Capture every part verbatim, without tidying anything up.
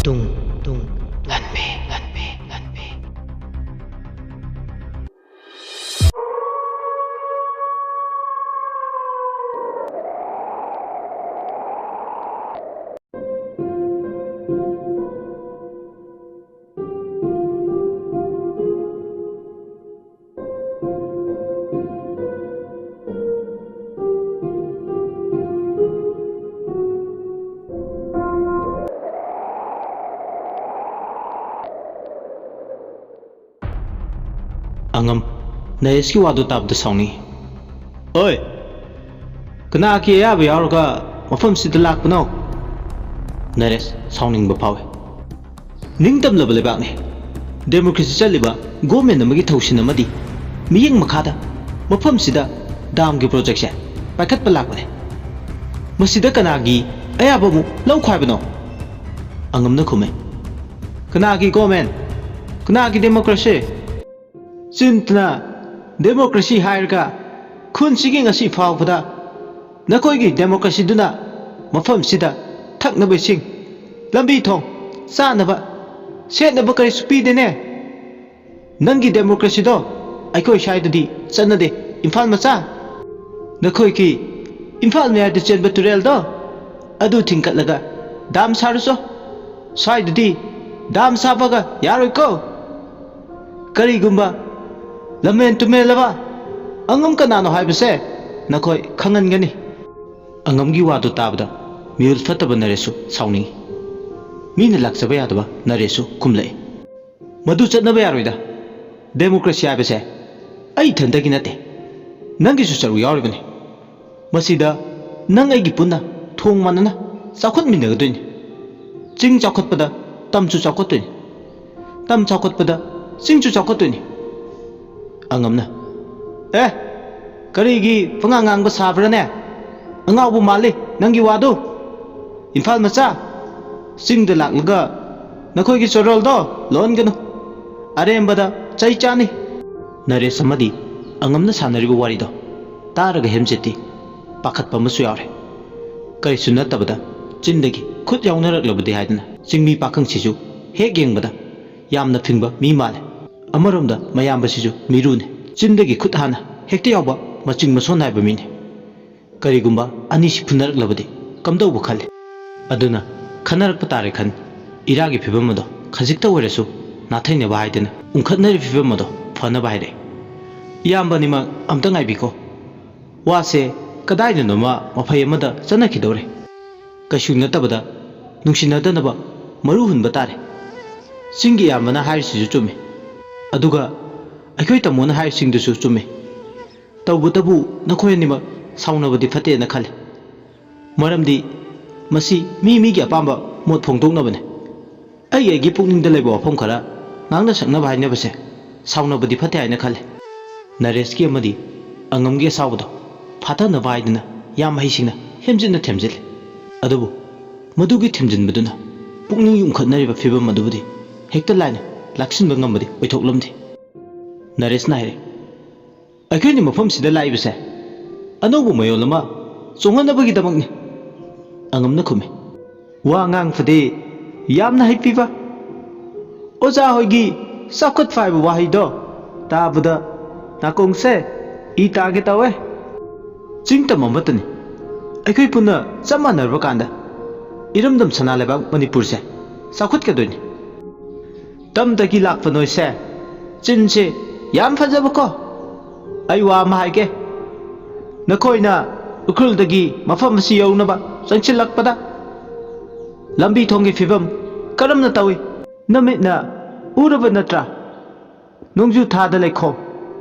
ꯇꯨꯡ ꯇꯨꯡ ꯂꯟꯕꯤ ꯂꯟꯕꯤ ꯂꯟꯕꯤ꯫ ꯑꯉꯝ, ꯅꯔꯦꯁꯀꯤ ꯋꯥꯗꯨ ꯇꯥꯕꯗ ꯁꯥꯎꯅꯤꯡꯏ꯫ ꯑꯣꯏ! ꯀꯅꯥꯒꯤ ꯑꯌꯥꯕ ꯌꯥꯎꯔꯒ ꯃꯐꯝꯁꯤꯗ ꯂꯥꯛꯄꯅꯣ? ꯅꯔꯦꯁ ꯁꯥꯎꯅꯤꯡꯕ ꯐꯥꯎꯏ꯫ ꯅꯤꯡꯇꯝꯂꯕ ꯂꯩꯕꯥꯛꯅꯤ꯫ ꯗꯦꯃꯣꯀ꯭ꯔꯦꯁꯤ ꯆꯠꯂꯤꯕ ꯒꯣꯔꯃꯦꯟ ꯑꯃꯒꯤ ꯊꯧꯁꯤꯜ ꯑꯃꯗꯤ ꯃꯤꯠꯌꯦꯡ ꯃꯈꯥꯗ ꯃꯐꯝꯁꯤꯗ ꯗꯥꯝꯒꯤ ꯄ꯭ꯔꯣꯖꯦꯛꯁꯦ ꯄꯥꯏꯈꯠꯄ ꯂꯥꯛꯄꯅꯦ꯫ ꯃꯁꯤꯗ ꯀꯅꯥꯒꯤ ꯑꯌꯥꯕ ꯑꯃꯨꯛ ꯂꯧꯈꯣ ꯍꯥꯏꯕꯅꯣ? ꯑꯉꯝꯅ ꯈꯨꯝꯃꯦ, "ꯀꯅꯥꯒꯤ ꯒꯣꯔꯃꯦꯟ? ꯀꯅꯥꯒꯤ ꯗꯦꯃꯣꯀ꯭ꯔꯦꯁꯤ?" ꯆꯤꯟꯇꯅ ꯗꯦꯃꯣꯀ꯭ꯔꯦꯁꯤ ꯍꯥꯏꯔꯒ ꯈꯨꯟꯁꯤꯒꯤ ꯉꯁꯤ ꯐꯥꯎꯕꯗ ꯅꯈꯣꯏꯒꯤ ꯗꯦꯃꯣꯀ꯭ꯔꯦꯁꯤꯗꯨꯅ ꯃꯐꯝꯁꯤꯗ ꯊꯛꯅꯕ ꯏꯁꯤꯡ, ꯂꯝꯕꯤ ꯊꯣꯡ, ꯆꯥꯅꯕ, ꯁꯦꯠꯅꯕ ꯀꯔꯤꯁꯨ ꯄꯤꯗꯦꯅꯦ꯫ ꯅꯪꯒꯤ ꯗꯦꯃꯣꯀ꯭ꯔꯦꯁꯤꯗꯣ ꯑꯩꯈꯣꯏ ꯁ꯭ꯋꯥꯏꯗꯗꯤ ꯆꯠꯅꯗꯦ, ꯏꯝꯐꯥꯜ ꯃꯆꯥ꯫ ꯅꯈꯣꯏꯒꯤ ꯏꯝꯐꯥꯜ ꯃꯌꯥꯏꯗ ꯆꯦꯟꯕ ꯇꯨꯔꯦꯜꯗꯣ ꯑꯗꯨ ꯊꯤꯡꯒꯠꯂꯒ ꯗꯥꯝ ꯁꯥꯔꯨꯆꯣ꯫ ꯁ꯭ꯋꯥꯏꯗꯗꯤ ꯗꯥꯝ ꯁꯥꯕꯒ ꯌꯥꯔꯣꯏꯀꯣ꯫ ꯀꯔꯤꯒꯨꯝꯕ ꯂꯝꯍꯦꯟ ꯇꯨꯝꯍꯦꯜꯂꯕ ꯑꯉꯝ ꯀꯅꯥꯅꯣ ꯍꯥꯏꯕꯁꯦ ꯅꯈꯣꯏ ꯈꯪꯍꯟꯒꯅꯤ꯫ ꯑꯉꯝꯒꯤ ꯋꯥꯗꯨ ꯇꯥꯕꯗ ꯃꯤꯍꯨꯜ ꯐꯠꯇꯕ ꯅꯔꯦꯁꯁꯨ ꯁꯥꯎꯅꯤꯡꯏ꯫ ꯃꯤꯅ ꯂꯥꯛꯆꯕ ꯌꯥꯗꯕ ꯅꯔꯦꯁꯁꯨ ꯈꯨꯝꯂꯛꯏ꯫ "ꯃꯗꯨ ꯆꯠꯅꯕ ꯌꯥꯔꯣꯏꯗ꯫ ꯗꯦꯃꯣꯀ꯭ꯔꯦꯁꯤ ꯍꯥꯏꯕꯁꯦ ꯑꯩ ꯏꯊꯟꯇꯒꯤ ꯅꯠꯇꯦ, ꯅꯪꯒꯤꯁꯨ ꯁꯔꯨꯛ ꯌꯥꯎꯔꯤꯕꯅꯤ꯫ ꯃꯁꯤꯗ ꯅꯪ ꯑꯩꯒꯤ ꯄꯨꯟꯅ ꯊꯣꯡ ꯃꯥꯟꯅꯅ ꯆꯥꯎꯈꯠꯃꯤꯟꯅꯒꯗꯣꯏꯅꯤ꯫ ꯆꯤꯡ ꯆꯥꯎꯈꯠꯄꯗ ꯇꯝꯁꯨ ꯆꯥꯎꯈꯠꯇꯣꯏꯅꯤ, ꯇꯝ ꯆꯥꯎꯈꯠꯄꯗ ꯆꯤꯡꯁꯨ ꯆꯥꯎꯈꯠꯇꯣꯏꯅꯤ꯫" ꯑꯉꯝꯅ, "ꯑꯦ, ꯀꯔꯤꯒꯤ ꯄꯉꯥꯡ ꯉꯥꯡꯕ ꯁꯥꯕ꯭ꯔꯥꯅꯦ? ꯑꯉꯥꯎꯕ ꯃꯥꯜꯂꯤ ꯅꯪꯒꯤ ꯋꯥꯗꯨ꯫ ꯏꯝꯐꯥꯜ ꯃꯆꯥ, ꯆꯤꯡꯗ ꯂꯥꯛꯂꯒ ꯅꯈꯣꯏꯒꯤ ꯆꯣꯔꯣꯜꯗꯣ ꯂꯣꯟꯒꯅꯨ꯫ ꯑꯔꯦꯝꯕꯗ ꯆꯩ ꯆꯥꯅꯤ꯫" ꯅꯔꯦꯁ ꯑꯃꯗꯤ ꯑꯉꯝꯅ ꯁꯥꯟꯅꯔꯤꯕ ꯋꯥꯔꯤꯗꯣ ꯇꯥꯔꯒ ꯍꯦꯝꯖꯦꯠꯇꯤ ꯄꯥꯈꯠꯄ ꯑꯃꯁꯨ ꯌꯥꯎꯔꯦ꯫ ꯀꯔꯤꯁꯨ ꯅꯠꯇꯕꯗ ꯆꯤꯟꯗꯒꯤ ꯈꯨꯠ ꯌꯥꯎꯅꯔꯛꯂꯕꯗꯤ ꯍꯥꯏꯗꯅ꯫ ꯆꯤꯡꯃꯤ ꯄꯥꯈꯪꯁꯤꯁꯨ ꯍꯦꯛ ꯌꯦꯡꯕꯗ ꯌꯥꯝꯅ ꯐꯤꯡꯕ ꯃꯤ ꯃꯥꯜꯂꯦ꯫ ꯑꯃꯔꯣꯝꯗ ꯃꯌꯥꯝꯕꯁꯤꯁꯨ ꯃꯤꯔꯨꯅꯤ꯫ ꯆꯤꯟꯗꯒꯤ ꯈꯨꯠ ꯍꯥꯟꯅ ꯍꯦꯛꯇ ꯌꯥꯎꯕ ꯃꯆꯤꯡ ꯃꯁꯣꯟ ꯅꯥꯏꯕ ꯃꯤꯅꯤ꯫ ꯀꯔꯤꯒꯨꯝꯕ ꯑꯅꯤꯁꯤ ꯐꯨꯅꯔꯛꯂꯕꯗꯤ ꯀꯝꯗꯧꯕ ꯈꯜꯂꯤ? ꯑꯗꯨꯅ ꯈꯟꯅꯔꯛꯄ ꯇꯥꯔꯦ ꯈꯟ꯫ ꯏꯔꯥꯒꯤ ꯐꯤꯕꯝ ꯑꯗꯣ ꯈꯖꯤꯛꯇ ꯑꯣꯏꯔꯁꯨ ꯅꯥꯊꯩꯅꯕ ꯍꯥꯏꯗꯅ ꯎꯪꯈꯠꯅꯔꯤꯕ ꯐꯤꯕꯝ ꯑꯗꯣ ꯐꯅꯕ ꯍꯥꯏꯔꯛꯏ꯫ ꯏꯌꯥꯝꯕꯅꯤꯃꯛ ꯑꯝꯇ ꯉꯥꯏꯕꯤꯀꯣ꯫ ꯋꯥꯁꯦ ꯀꯗꯥꯏꯗꯅꯣꯃ ꯃꯐꯩ ꯑꯃꯗ ꯆꯠꯅꯈꯤꯗꯧꯔꯦ꯫ ꯀꯩꯁꯨ ꯅꯠꯇꯕꯗ ꯅꯨꯡꯁꯤꯅꯗꯅꯕ ꯃꯔꯨ ꯍꯨꯟꯕ ꯇꯥꯔꯦ꯫ ꯆꯤꯡꯒꯤ ꯏꯌꯥꯝꯕꯅ ꯍꯥꯏꯔꯤꯁꯤꯁꯨ ꯆꯨꯝꯃꯤ꯫ ꯑꯗꯨꯒ ꯑꯩꯈꯣꯏ ꯇꯥꯃꯣꯅ ꯍꯥꯏꯔꯤꯁꯤꯡꯗꯨꯁꯨ ꯆꯨꯝꯃꯤ꯫ ꯇꯧꯕꯇꯕꯨ ꯅꯈꯣꯏ ꯑꯅꯤꯃꯛ ꯁꯥꯎꯅꯕꯗꯤ ꯐꯠꯇꯦꯅ ꯈꯜꯂꯤ꯫ ꯃꯔꯝꯗꯤ ꯃꯁꯤ ꯃꯤ ꯃꯤꯒꯤ ꯑꯄꯥꯝꯕ ꯃꯣꯠ ꯐꯣꯡꯗꯣꯛꯅꯕꯅꯤ꯫ ꯑꯩ ꯑꯩꯒꯤ ꯄꯨꯛꯅꯤꯡꯗ ꯂꯩꯕ ꯋꯥꯐꯝ ꯈꯔ ꯉꯥꯡꯅ ꯁꯛꯅꯕ ꯍꯥꯏꯅꯕꯁꯦ ꯁꯥꯎꯅꯕꯗꯤ ꯐꯠꯇꯦ ꯍꯥꯏꯅ ꯈꯜꯂꯤ꯫ ꯅꯔꯦꯁꯀꯤ ꯑꯃꯗꯤ ꯑꯉꯝꯒꯤ ꯑꯁꯥꯎꯕꯗꯣ ꯐꯥꯊꯅꯕ ꯍꯥꯏꯗꯨꯅ ꯌꯥꯝ ꯍꯩꯁꯤꯡꯅ ꯍꯦꯝꯖꯤꯟꯅ ꯊꯦꯝꯖꯤꯜꯂꯤ꯫ ꯑꯗꯨꯕꯨ ꯃꯗꯨꯒꯤ ꯊꯦꯝꯖꯤꯟꯕꯗꯨꯅ ꯄꯨꯛꯅꯤꯡ ꯌꯨꯝꯈꯠꯅꯔꯤꯕ ꯐꯤꯕꯝ ꯑꯗꯨꯕꯨꯗꯤ ꯍꯦꯛꯇ ꯂꯥꯏꯅ ꯂꯥꯛꯁꯤꯟꯕ ꯉꯝꯕꯗꯤ ꯑꯣꯏꯊꯣꯛꯂꯝꯗꯦ꯫ ꯅꯔꯦꯁꯅ ꯍꯥꯏꯔꯦ, "ꯑꯩꯈꯣꯏꯅ ꯃꯐꯝꯁꯤꯗ ꯂꯥꯛꯏꯕꯁꯦ ꯑꯅꯧꯕ ꯃꯌꯣꯜ ꯑꯃ ꯆꯣꯡꯍꯟꯅꯕꯒꯤꯗꯃꯛꯅꯤ," ꯑꯉꯝꯅ ꯈꯨꯝꯃꯤ꯫ ꯋꯥ ꯉꯥꯡꯕꯗꯤ ꯌꯥꯝꯅ ꯍꯩꯄꯤꯕ꯫ ꯑꯣꯖꯥ ꯍꯣꯏꯒꯤ ꯆꯥꯎꯈꯠꯄ ꯍꯥꯏꯕ ꯋꯥꯍꯩꯗꯣ ꯇꯥꯕꯗ ꯅꯥꯀꯣꯡꯁꯦ ꯏ ꯇꯥꯒꯦ ꯇꯧꯋꯦ꯫ ꯆꯤꯡꯇꯝ ꯑꯃꯠꯇꯅꯤ꯫ ꯑꯩꯈꯣꯏ ꯄꯨꯟꯅ ꯆꯞ ꯃꯥꯟꯅꯔꯕ ꯀꯥꯟꯗ ꯏꯔꯝꯗꯝ ꯁꯅꯥ ꯂꯩꯕꯥꯛ ꯃꯅꯤꯄꯨꯔꯁꯦ ꯆꯥꯎꯈꯠꯀꯗꯣꯏꯅꯤ꯫ ꯇꯝꯗꯒꯤ ꯂꯥꯛꯄ ꯅꯣꯏꯁꯦ ꯆꯤꯟꯁꯦ ꯌꯥꯝ ꯐꯖꯕꯀꯣ꯫ ꯑꯩ ꯋꯥ ꯑꯃ ꯍꯥꯏꯒꯦ꯫ ꯅꯈꯣꯏꯅ ꯎꯈ꯭ꯔꯨꯜꯗꯒꯤ ꯃꯐꯝ ꯑꯁꯤ ꯌꯧꯅꯕ ꯆꯪꯁꯤꯜꯂꯛꯄꯗ ꯂꯝꯕꯤ ꯊꯣꯡꯒꯤ ꯐꯤꯕꯝ ꯀꯔꯝꯅ ꯇꯧꯏ? ꯅꯃꯤꯠꯅ ꯎꯔꯕ ꯅꯠꯇ꯭ꯔꯥ? ꯅꯣꯡꯖꯨ ꯊꯥꯗ ꯂꯩꯈꯣꯝ,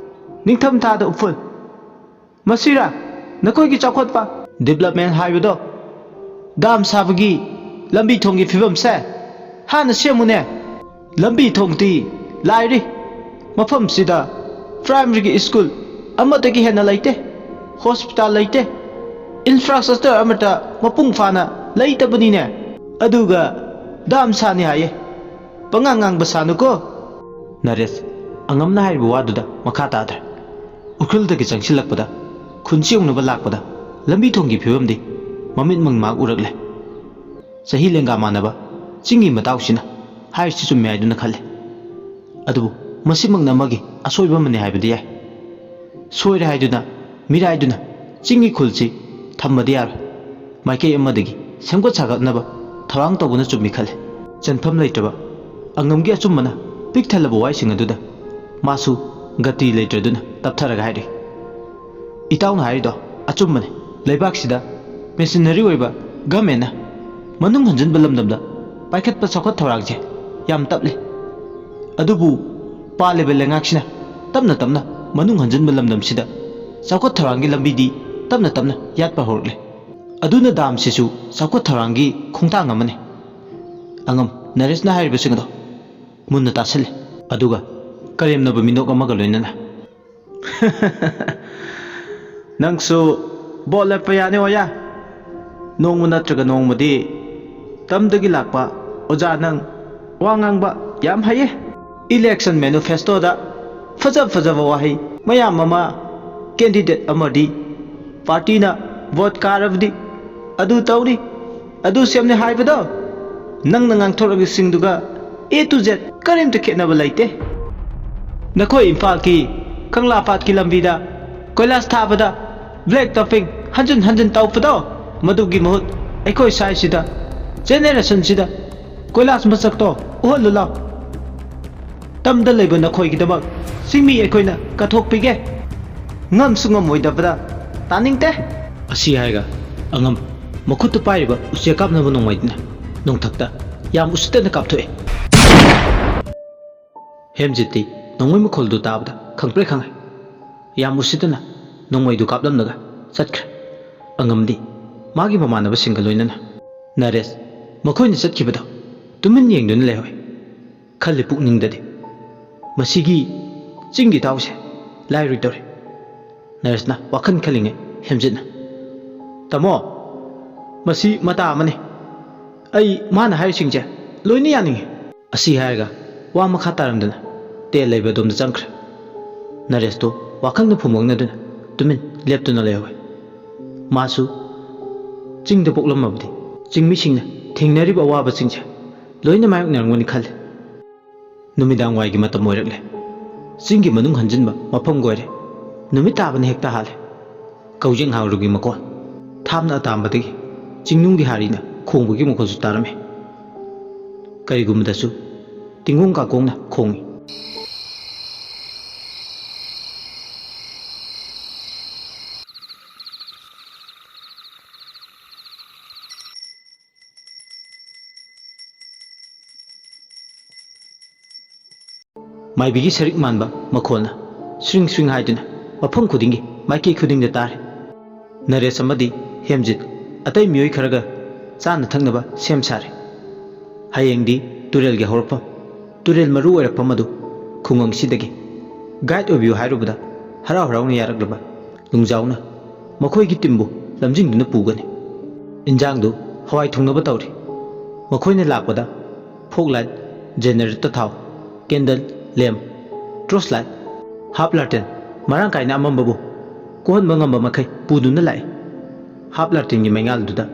ꯅꯤꯡꯊꯝ ꯊꯥꯗ ꯎꯐꯨꯜ꯫ ꯃꯁꯤꯔꯥ ꯅꯈꯣꯏꯒꯤ ꯆꯥꯎꯈꯠꯄ? ꯗꯤꯕꯂꯞꯃꯦꯟ ꯍꯥꯏꯕꯗꯣ? ꯗꯥꯝ ꯁꯥꯕꯒꯤ ꯂꯝꯕꯤ ꯊꯣꯡꯒꯤ ꯐꯤꯕꯝꯁꯦ ꯍꯥꯟꯅ ꯁꯦꯝꯃꯨꯅꯦ꯫ ꯂꯝꯕꯤ ꯊꯣꯡꯗꯤ ꯂꯥꯏꯔꯤ꯫ ꯃꯐꯝꯁꯤꯗ ꯄ꯭ꯔꯥꯏꯃꯔꯤꯒꯤ ꯁ꯭ꯀꯨꯜ ꯑꯃꯗꯒꯤ ꯍꯦꯟꯅ ꯂꯩꯇꯦ, ꯍꯣꯁꯄꯤꯇꯥꯜ ꯂꯩꯇꯦ, ꯏꯟꯐ꯭ꯔꯥꯁ꯭ꯇ꯭ꯔꯛꯆꯔ ꯑꯃꯠꯇ ꯃꯄꯨꯡ ꯐꯥꯅ ꯂꯩꯇꯕꯅꯤꯅꯦ꯫ ꯑꯗꯨꯒ ꯗꯥꯝ ꯁꯥꯅꯤ ꯍꯥꯏꯌꯦ꯫ ꯄꯉꯥꯡ ꯉꯥꯡꯕ ꯁꯥꯅꯨꯀꯣ꯫ ꯅꯔꯦꯁ ꯑꯉꯝꯅ ꯍꯥꯏꯔꯤꯕ ꯋꯥꯗꯨꯗ ꯃꯈꯥ ꯇꯥꯗ꯭ꯔꯦ꯫ ꯎꯈ꯭ꯔꯨꯜꯗꯒꯤ ꯆꯪꯁꯤꯜꯂꯛꯄꯗ ꯈꯨꯟꯁꯤ ꯌꯧꯅꯕ ꯂꯥꯛꯄꯗ ꯂꯝꯕꯤ ꯊꯣꯡꯒꯤ ꯐꯤꯕꯝꯗꯤ ꯃꯃꯤꯠꯃꯛ ꯃꯥꯛ ꯎꯔꯛꯂꯦ꯫ ꯆꯍꯤ ꯂꯦꯡꯒꯥ ꯃꯥꯟꯅꯕ ꯆꯤꯡꯒꯤ ꯃꯇꯥꯎꯁꯤꯅ ꯍꯥꯏꯔꯤꯁꯤ ꯆꯨꯝꯃꯦ ꯍꯥꯏꯗꯨꯅ ꯈꯜꯂꯤ꯫ ꯑꯗꯨꯕꯨ ꯃꯁꯤꯃꯛꯅ ꯑꯃꯒꯤ ꯑꯁꯣꯏꯕ ꯑꯃꯅꯤ ꯍꯥꯏꯕꯗꯤ ꯌꯥꯏ꯫ ꯁꯣꯏꯔꯦ ꯍꯥꯏꯗꯨꯅ ꯃꯤꯔꯥꯏꯗꯨꯅ ꯆꯤꯡꯒꯤ ꯈꯨꯜꯁꯤ ꯊꯝꯕꯗꯤ ꯌꯥꯔꯣꯏ꯫ ꯃꯥꯏꯀꯩ ꯑꯃꯗꯒꯤ ꯁꯦꯝꯒꯠ ꯁꯥꯒꯠꯅꯕ ꯊꯧꯔꯥꯡ ꯇꯧꯕꯅ ꯆꯨꯝꯃꯤ ꯈꯜꯂꯤ꯫ ꯆꯟꯐꯝ ꯂꯩꯇ꯭ꯔꯕ ꯑꯉꯝꯒꯤ ꯑꯆꯨꯝꯕꯅ ꯄꯤꯛ ꯊꯜꯂꯕ ꯋꯥꯍꯩꯁꯤꯡ ꯑꯗꯨꯗ ꯃꯥꯁꯨ ꯒꯇꯤ ꯂꯩꯇ꯭ꯔꯗꯨꯅ ꯇꯞꯊꯔꯒ ꯍꯥꯏꯔꯛꯏ, "ꯏꯇꯥꯎꯅ ꯍꯥꯏꯔꯤꯗꯣ ꯑꯆꯨꯝꯕꯅꯤ꯫ ꯂꯩꯕꯥꯛꯁꯤꯗ ꯃꯦꯁꯤꯅꯔꯤ ꯑꯣꯏꯕ ꯒꯃꯦꯟꯅ ꯃꯅꯨꯡ ꯍꯟꯖꯤꯟꯕ ꯂꯝꯗꯝꯗ ꯄꯥꯏꯈꯠꯄ ꯆꯥꯎꯈꯠ ꯊꯧꯔꯥꯡꯁꯦ ꯌꯥꯝ ꯇꯞꯂꯤ꯫ ꯑꯗꯨꯕꯨ ꯄꯥꯜꯂꯤꯕ ꯂꯩꯉꯥꯛꯁꯤꯅ ꯇꯞꯅ ꯇꯞꯅ ꯃꯅꯨꯡ ꯍꯟꯖꯤꯟꯕ ꯂꯝꯗꯝꯁꯤꯗ ꯆꯥꯎꯈꯠ ꯊꯧꯔꯥꯡꯒꯤ ꯂꯝꯕꯤꯗꯤ ꯇꯞꯅ ꯇꯞꯅ ꯌꯥꯠꯄ ꯍꯧꯔꯛꯂꯦ꯫ ꯑꯗꯨꯅ ꯗꯥꯝꯁꯤꯁꯨ ꯆꯥꯎꯈꯠ ꯊꯧꯔꯥꯡꯒꯤ ꯈꯣꯡꯊꯥꯡ ꯑꯃꯅꯤ꯫" ꯑꯉꯝ ꯅꯔꯦꯁꯅ ꯍꯥꯏꯔꯤꯕꯁꯤꯡ ꯑꯗꯣ ꯃꯨꯟꯅ ꯇꯥꯁꯤꯜꯂꯤ꯫ ꯑꯗꯨꯒ ꯀꯔꯦꯝꯅꯕ ꯃꯤꯅꯣꯛ ꯑꯃꯒ ꯂꯣꯏꯅꯅ, "ꯅꯪꯁꯨ ꯚꯣꯠ ꯂꯦꯞꯄ ꯌꯥꯅꯤ ꯑꯣꯌꯥ꯫ ꯅꯣꯡꯃ ꯅꯠꯇ꯭ꯔꯒ ꯅꯣꯡꯃꯗꯤ ꯇꯝꯗꯒꯤ ꯂꯥꯛꯄ ꯑꯣꯖꯥ ꯅꯪ ꯋꯥ ꯉꯥꯡꯕ ꯌꯥꯝ ꯍꯩꯌꯦ꯫ ꯏꯂꯦꯛꯁꯟ ꯃꯦꯅꯤꯐꯦꯁꯇꯣꯗ ꯐꯖ ꯐꯖꯕ ꯋꯥꯍꯩ ꯃꯌꯥꯝ ꯑꯃ, ꯀꯦꯟꯗꯤꯗꯦꯠ ꯑꯃꯗꯤ ꯄꯥꯔꯇꯤꯅ ꯚꯣꯠ ꯀꯥꯔꯕꯗꯤ ꯑꯗꯨ ꯇꯧꯅꯤ, ꯑꯗꯨ ꯁꯦꯝꯅꯤ ꯍꯥꯏꯕꯗꯣ ꯅꯪꯅ ꯉꯥꯡꯊꯣꯔꯛꯂꯤꯁꯤꯡꯗꯨꯒ A to Z ꯀꯔꯤꯝꯇ ꯈꯦꯠꯅꯕ ꯂꯩꯇꯦ꯫ ꯅꯈꯣꯏ ꯏꯝꯐꯥꯜꯒꯤ ꯀꯪꯂꯥ ꯄꯥꯠꯀꯤ ꯂꯝꯕꯤꯗ ꯀꯣꯏꯂꯥꯁ ꯊꯥꯕꯗ ꯕ꯭ꯂꯦꯛ ꯇꯣꯞꯄꯤꯡ ꯍꯟꯖꯤꯟ ꯍꯟꯖꯤꯟ ꯇꯧꯕꯗꯣ, ꯃꯗꯨꯒꯤ ꯃꯍꯨꯠ ꯑꯩꯈꯣꯏ ꯁ꯭ꯋꯥꯏꯁꯤꯗ, ꯖꯦꯅꯦꯔꯦꯁꯟꯁꯤꯗ ꯀꯣꯏꯂꯥꯁ ꯃꯁꯛꯇꯣ ꯎꯍꯜꯂꯨ ꯂꯥꯎ꯫ ꯇꯝꯗ ꯂꯩꯕ ꯅꯈꯣꯏꯒꯤꯗꯃꯛ ꯆꯤꯡꯃꯤ ꯑꯩꯈꯣꯏꯅ ꯀꯠꯊꯣꯛꯄꯤꯒꯦ꯫ ꯉꯝꯁꯨ ꯉꯝꯃꯣꯏꯗꯕꯗ ꯇꯥꯅꯤꯡꯗꯦ꯫" ꯑꯁꯤ ꯍꯥꯏꯔꯒ ꯑꯉꯝ ꯃꯈꯨꯠꯇ ꯄꯥꯏꯔꯤꯕ ꯎꯆꯦꯛ ꯀꯥꯞꯅꯕ ꯅꯣꯡꯃꯩꯗꯨꯅ ꯅꯣꯡꯊꯛꯇ ꯌꯥꯝ ꯎꯁꯤꯠꯇꯅ ꯀꯥꯞꯊꯣꯛꯑꯦ꯫ ꯍꯦꯝꯖꯤꯠꯇꯤ ꯅꯣꯡꯃꯩ ꯃꯈꯣꯜꯗꯨ ꯇꯥꯕꯗ ꯈꯪꯄ꯭ꯔꯦꯛ ꯈꯪꯉꯦ꯫ ꯌꯥꯝ ꯎꯁꯤꯠꯇꯅ ꯅꯣꯡꯃꯩꯗꯨ ꯀꯥꯞꯂꯝꯂꯒ ꯆꯠꯈ꯭ꯔꯦ꯫ ꯑꯉꯝꯗꯤ ꯃꯥꯒꯤ ꯃꯃꯥꯟꯅꯕꯁꯤꯡꯒ ꯂꯣꯏꯅꯅ꯫ ꯅꯔꯦꯁ ꯃꯈꯣꯏꯅ ꯆꯠꯈꯤꯕꯗꯣ ꯇꯨꯃꯤꯟ ꯌꯦꯡꯗꯨꯅ ꯂꯩꯍꯧꯏ꯫ ꯈꯜꯂꯤ ꯄꯨꯛꯅꯤꯡꯗꯗꯤ, "ꯃꯁꯤꯒꯤ ꯆꯤꯡꯒꯤ ꯏꯇꯥꯎꯁꯦ ꯂꯥꯏꯔꯣꯏꯗꯧꯔꯤ꯫" ꯅꯔꯦꯁꯅ ꯋꯥꯈꯜ ꯈꯜꯂꯤꯉꯩ ꯍꯦꯝꯖꯤꯠꯅ, "ꯇꯥꯃꯣ, ꯃꯁꯤ ꯃꯇꯥ ꯑꯃꯅꯤ꯫ ꯑꯩ ꯃꯥꯅ ꯍꯥꯏꯔꯤꯁꯤꯡꯁꯦ ꯂꯣꯏꯅ ꯌꯥꯅꯤꯡꯉꯤ꯫" ꯑꯁꯤ ꯍꯥꯏꯔꯒ ꯋꯥ ꯃꯈꯥ ꯇꯥꯔꯝꯗꯅ ꯇꯦꯜ ꯂꯩꯕ ꯑꯗꯣꯝꯗ ꯆꯪꯈ꯭ꯔꯦ꯫ ꯅꯔꯦꯁꯇꯣ ꯋꯥꯈꯜꯅ ꯐꯨꯝꯕꯪꯅꯗꯨꯅ ꯇꯨꯃꯤꯟ ꯂꯦꯞꯇꯨꯅ ꯂꯩꯍꯧꯏ꯫ ꯃꯥꯁꯨ ꯆꯤꯡꯗ ꯄꯣꯛꯂꯝꯃꯕꯗꯤ ꯆꯤꯡꯃꯤꯁꯤꯡꯅ ꯊꯦꯡꯅꯔꯤꯕ ꯑꯋꯥꯕꯁꯤꯡꯁꯦ ꯂꯣꯏꯅ ꯃꯥꯌꯣꯛꯅꯔꯝꯒꯅꯤ ꯈꯜꯂꯤ꯫ ꯅꯨꯃꯤꯗꯥꯡ ꯋꯥꯏꯒꯤ ꯃꯇꯝ ꯑꯣꯏꯔꯛꯂꯦ꯫ ꯆꯤꯡꯒꯤ ꯃꯅꯨꯡ ꯍꯟꯖꯤꯟꯕ ꯃꯐꯝ ꯑꯣꯏꯔꯦ꯫ ꯅꯨꯃꯤꯠ ꯇꯥꯕꯅ ꯍꯦꯛꯇ ꯍꯥꯜꯂꯦ꯫ ꯀꯧꯖꯦꯡ ꯍꯥꯎꯔꯨꯒꯤ ꯃꯈꯣꯜ, ꯊꯥꯞꯅ ꯑꯇꯥꯝꯕꯗꯒꯤ ꯆꯤꯡꯅꯨꯡꯒꯤ ꯍꯥꯔꯤꯅ ꯈꯣꯡꯕꯒꯤ ꯃꯈꯣꯜꯁꯨ ꯇꯥꯔꯝꯃꯤ꯫ ꯀꯔꯤꯒꯨꯝꯕꯗꯁꯨ ꯇꯤꯡꯒꯣꯡ ꯀꯥꯡꯒꯣꯡꯅ ꯈꯣꯡꯏ꯫ ꯃꯥꯏꯕꯤꯒꯤ ꯁꯔꯤꯛ ꯃꯥꯟꯕ ꯃꯈꯣꯜꯅ ꯁ꯭ꯔꯤꯡ ꯁ꯭ꯔꯤꯡ ꯍꯥꯏꯗꯨꯅ ꯃꯐꯝ ꯈꯨꯗꯤꯡꯒꯤ, ꯃꯥꯏꯀꯩ ꯈꯨꯗꯤꯡꯗ ꯇꯥꯔꯦ꯫ ꯅꯔꯦꯁ ꯑꯃꯗꯤ ꯍꯦꯝꯖꯤꯠ ꯑꯇꯩ ꯃꯤꯑꯣꯏ ꯈꯔꯒ ꯆꯥꯅ ꯊꯛꯅꯕ ꯁꯦꯝ ꯁꯥꯔꯦ꯫ ꯍꯌꯦꯡꯗꯤ ꯇꯨꯔꯦꯜꯒꯤ ꯍꯧꯔꯛꯐꯝ, ꯇꯨꯔꯦꯜ ꯃꯔꯨ ꯑꯣꯏꯔꯛꯐꯝ ꯑꯗꯨ ꯈꯨꯡꯒꯪꯁꯤꯗꯒꯤ ꯒꯥꯏꯗ ꯑꯣꯏꯕꯤꯌꯨ ꯍꯥꯏꯔꯨꯕꯗ ꯍꯔꯥꯎ ꯍꯔꯥꯎꯅ ꯌꯥꯔꯛꯂꯕ ꯂꯨꯡꯖꯥꯎꯅ ꯃꯈꯣꯏꯒꯤ ꯇꯤꯝꯕꯨ ꯂꯝꯖꯤꯡꯗꯨꯅ ꯄꯨꯒꯅꯤ꯫ ꯏꯟꯖꯥꯡꯗꯨ ꯍꯋꯥꯏ ꯊꯣꯡꯅꯕ ꯇꯧꯔꯤ꯫ ꯃꯈꯣꯏꯅ ꯂꯥꯛꯄꯗ ꯐꯣꯛ ꯂꯥꯏꯠ, ꯖꯦꯅꯦꯔꯦꯇꯔ ꯊꯥꯎ, ꯀꯦꯟꯗꯜ, ꯂꯦꯝ, ꯇꯣꯔꯆ ꯂꯥꯏꯠ, ꯍꯥꯞ ꯂꯥꯇꯦꯟ, ꯃꯔꯥꯡ ꯀꯥꯏꯅ ꯑꯃꯝꯕꯕꯨ ꯀꯣꯛꯍꯟꯕ ꯉꯝꯕ ꯃꯈꯩ ꯄꯨꯗꯨꯅ ꯂꯥꯛꯏ꯫ ꯍꯥꯞ ꯂꯥꯇꯦꯟꯒꯤ ꯃꯩꯉꯥꯜꯗꯨꯗ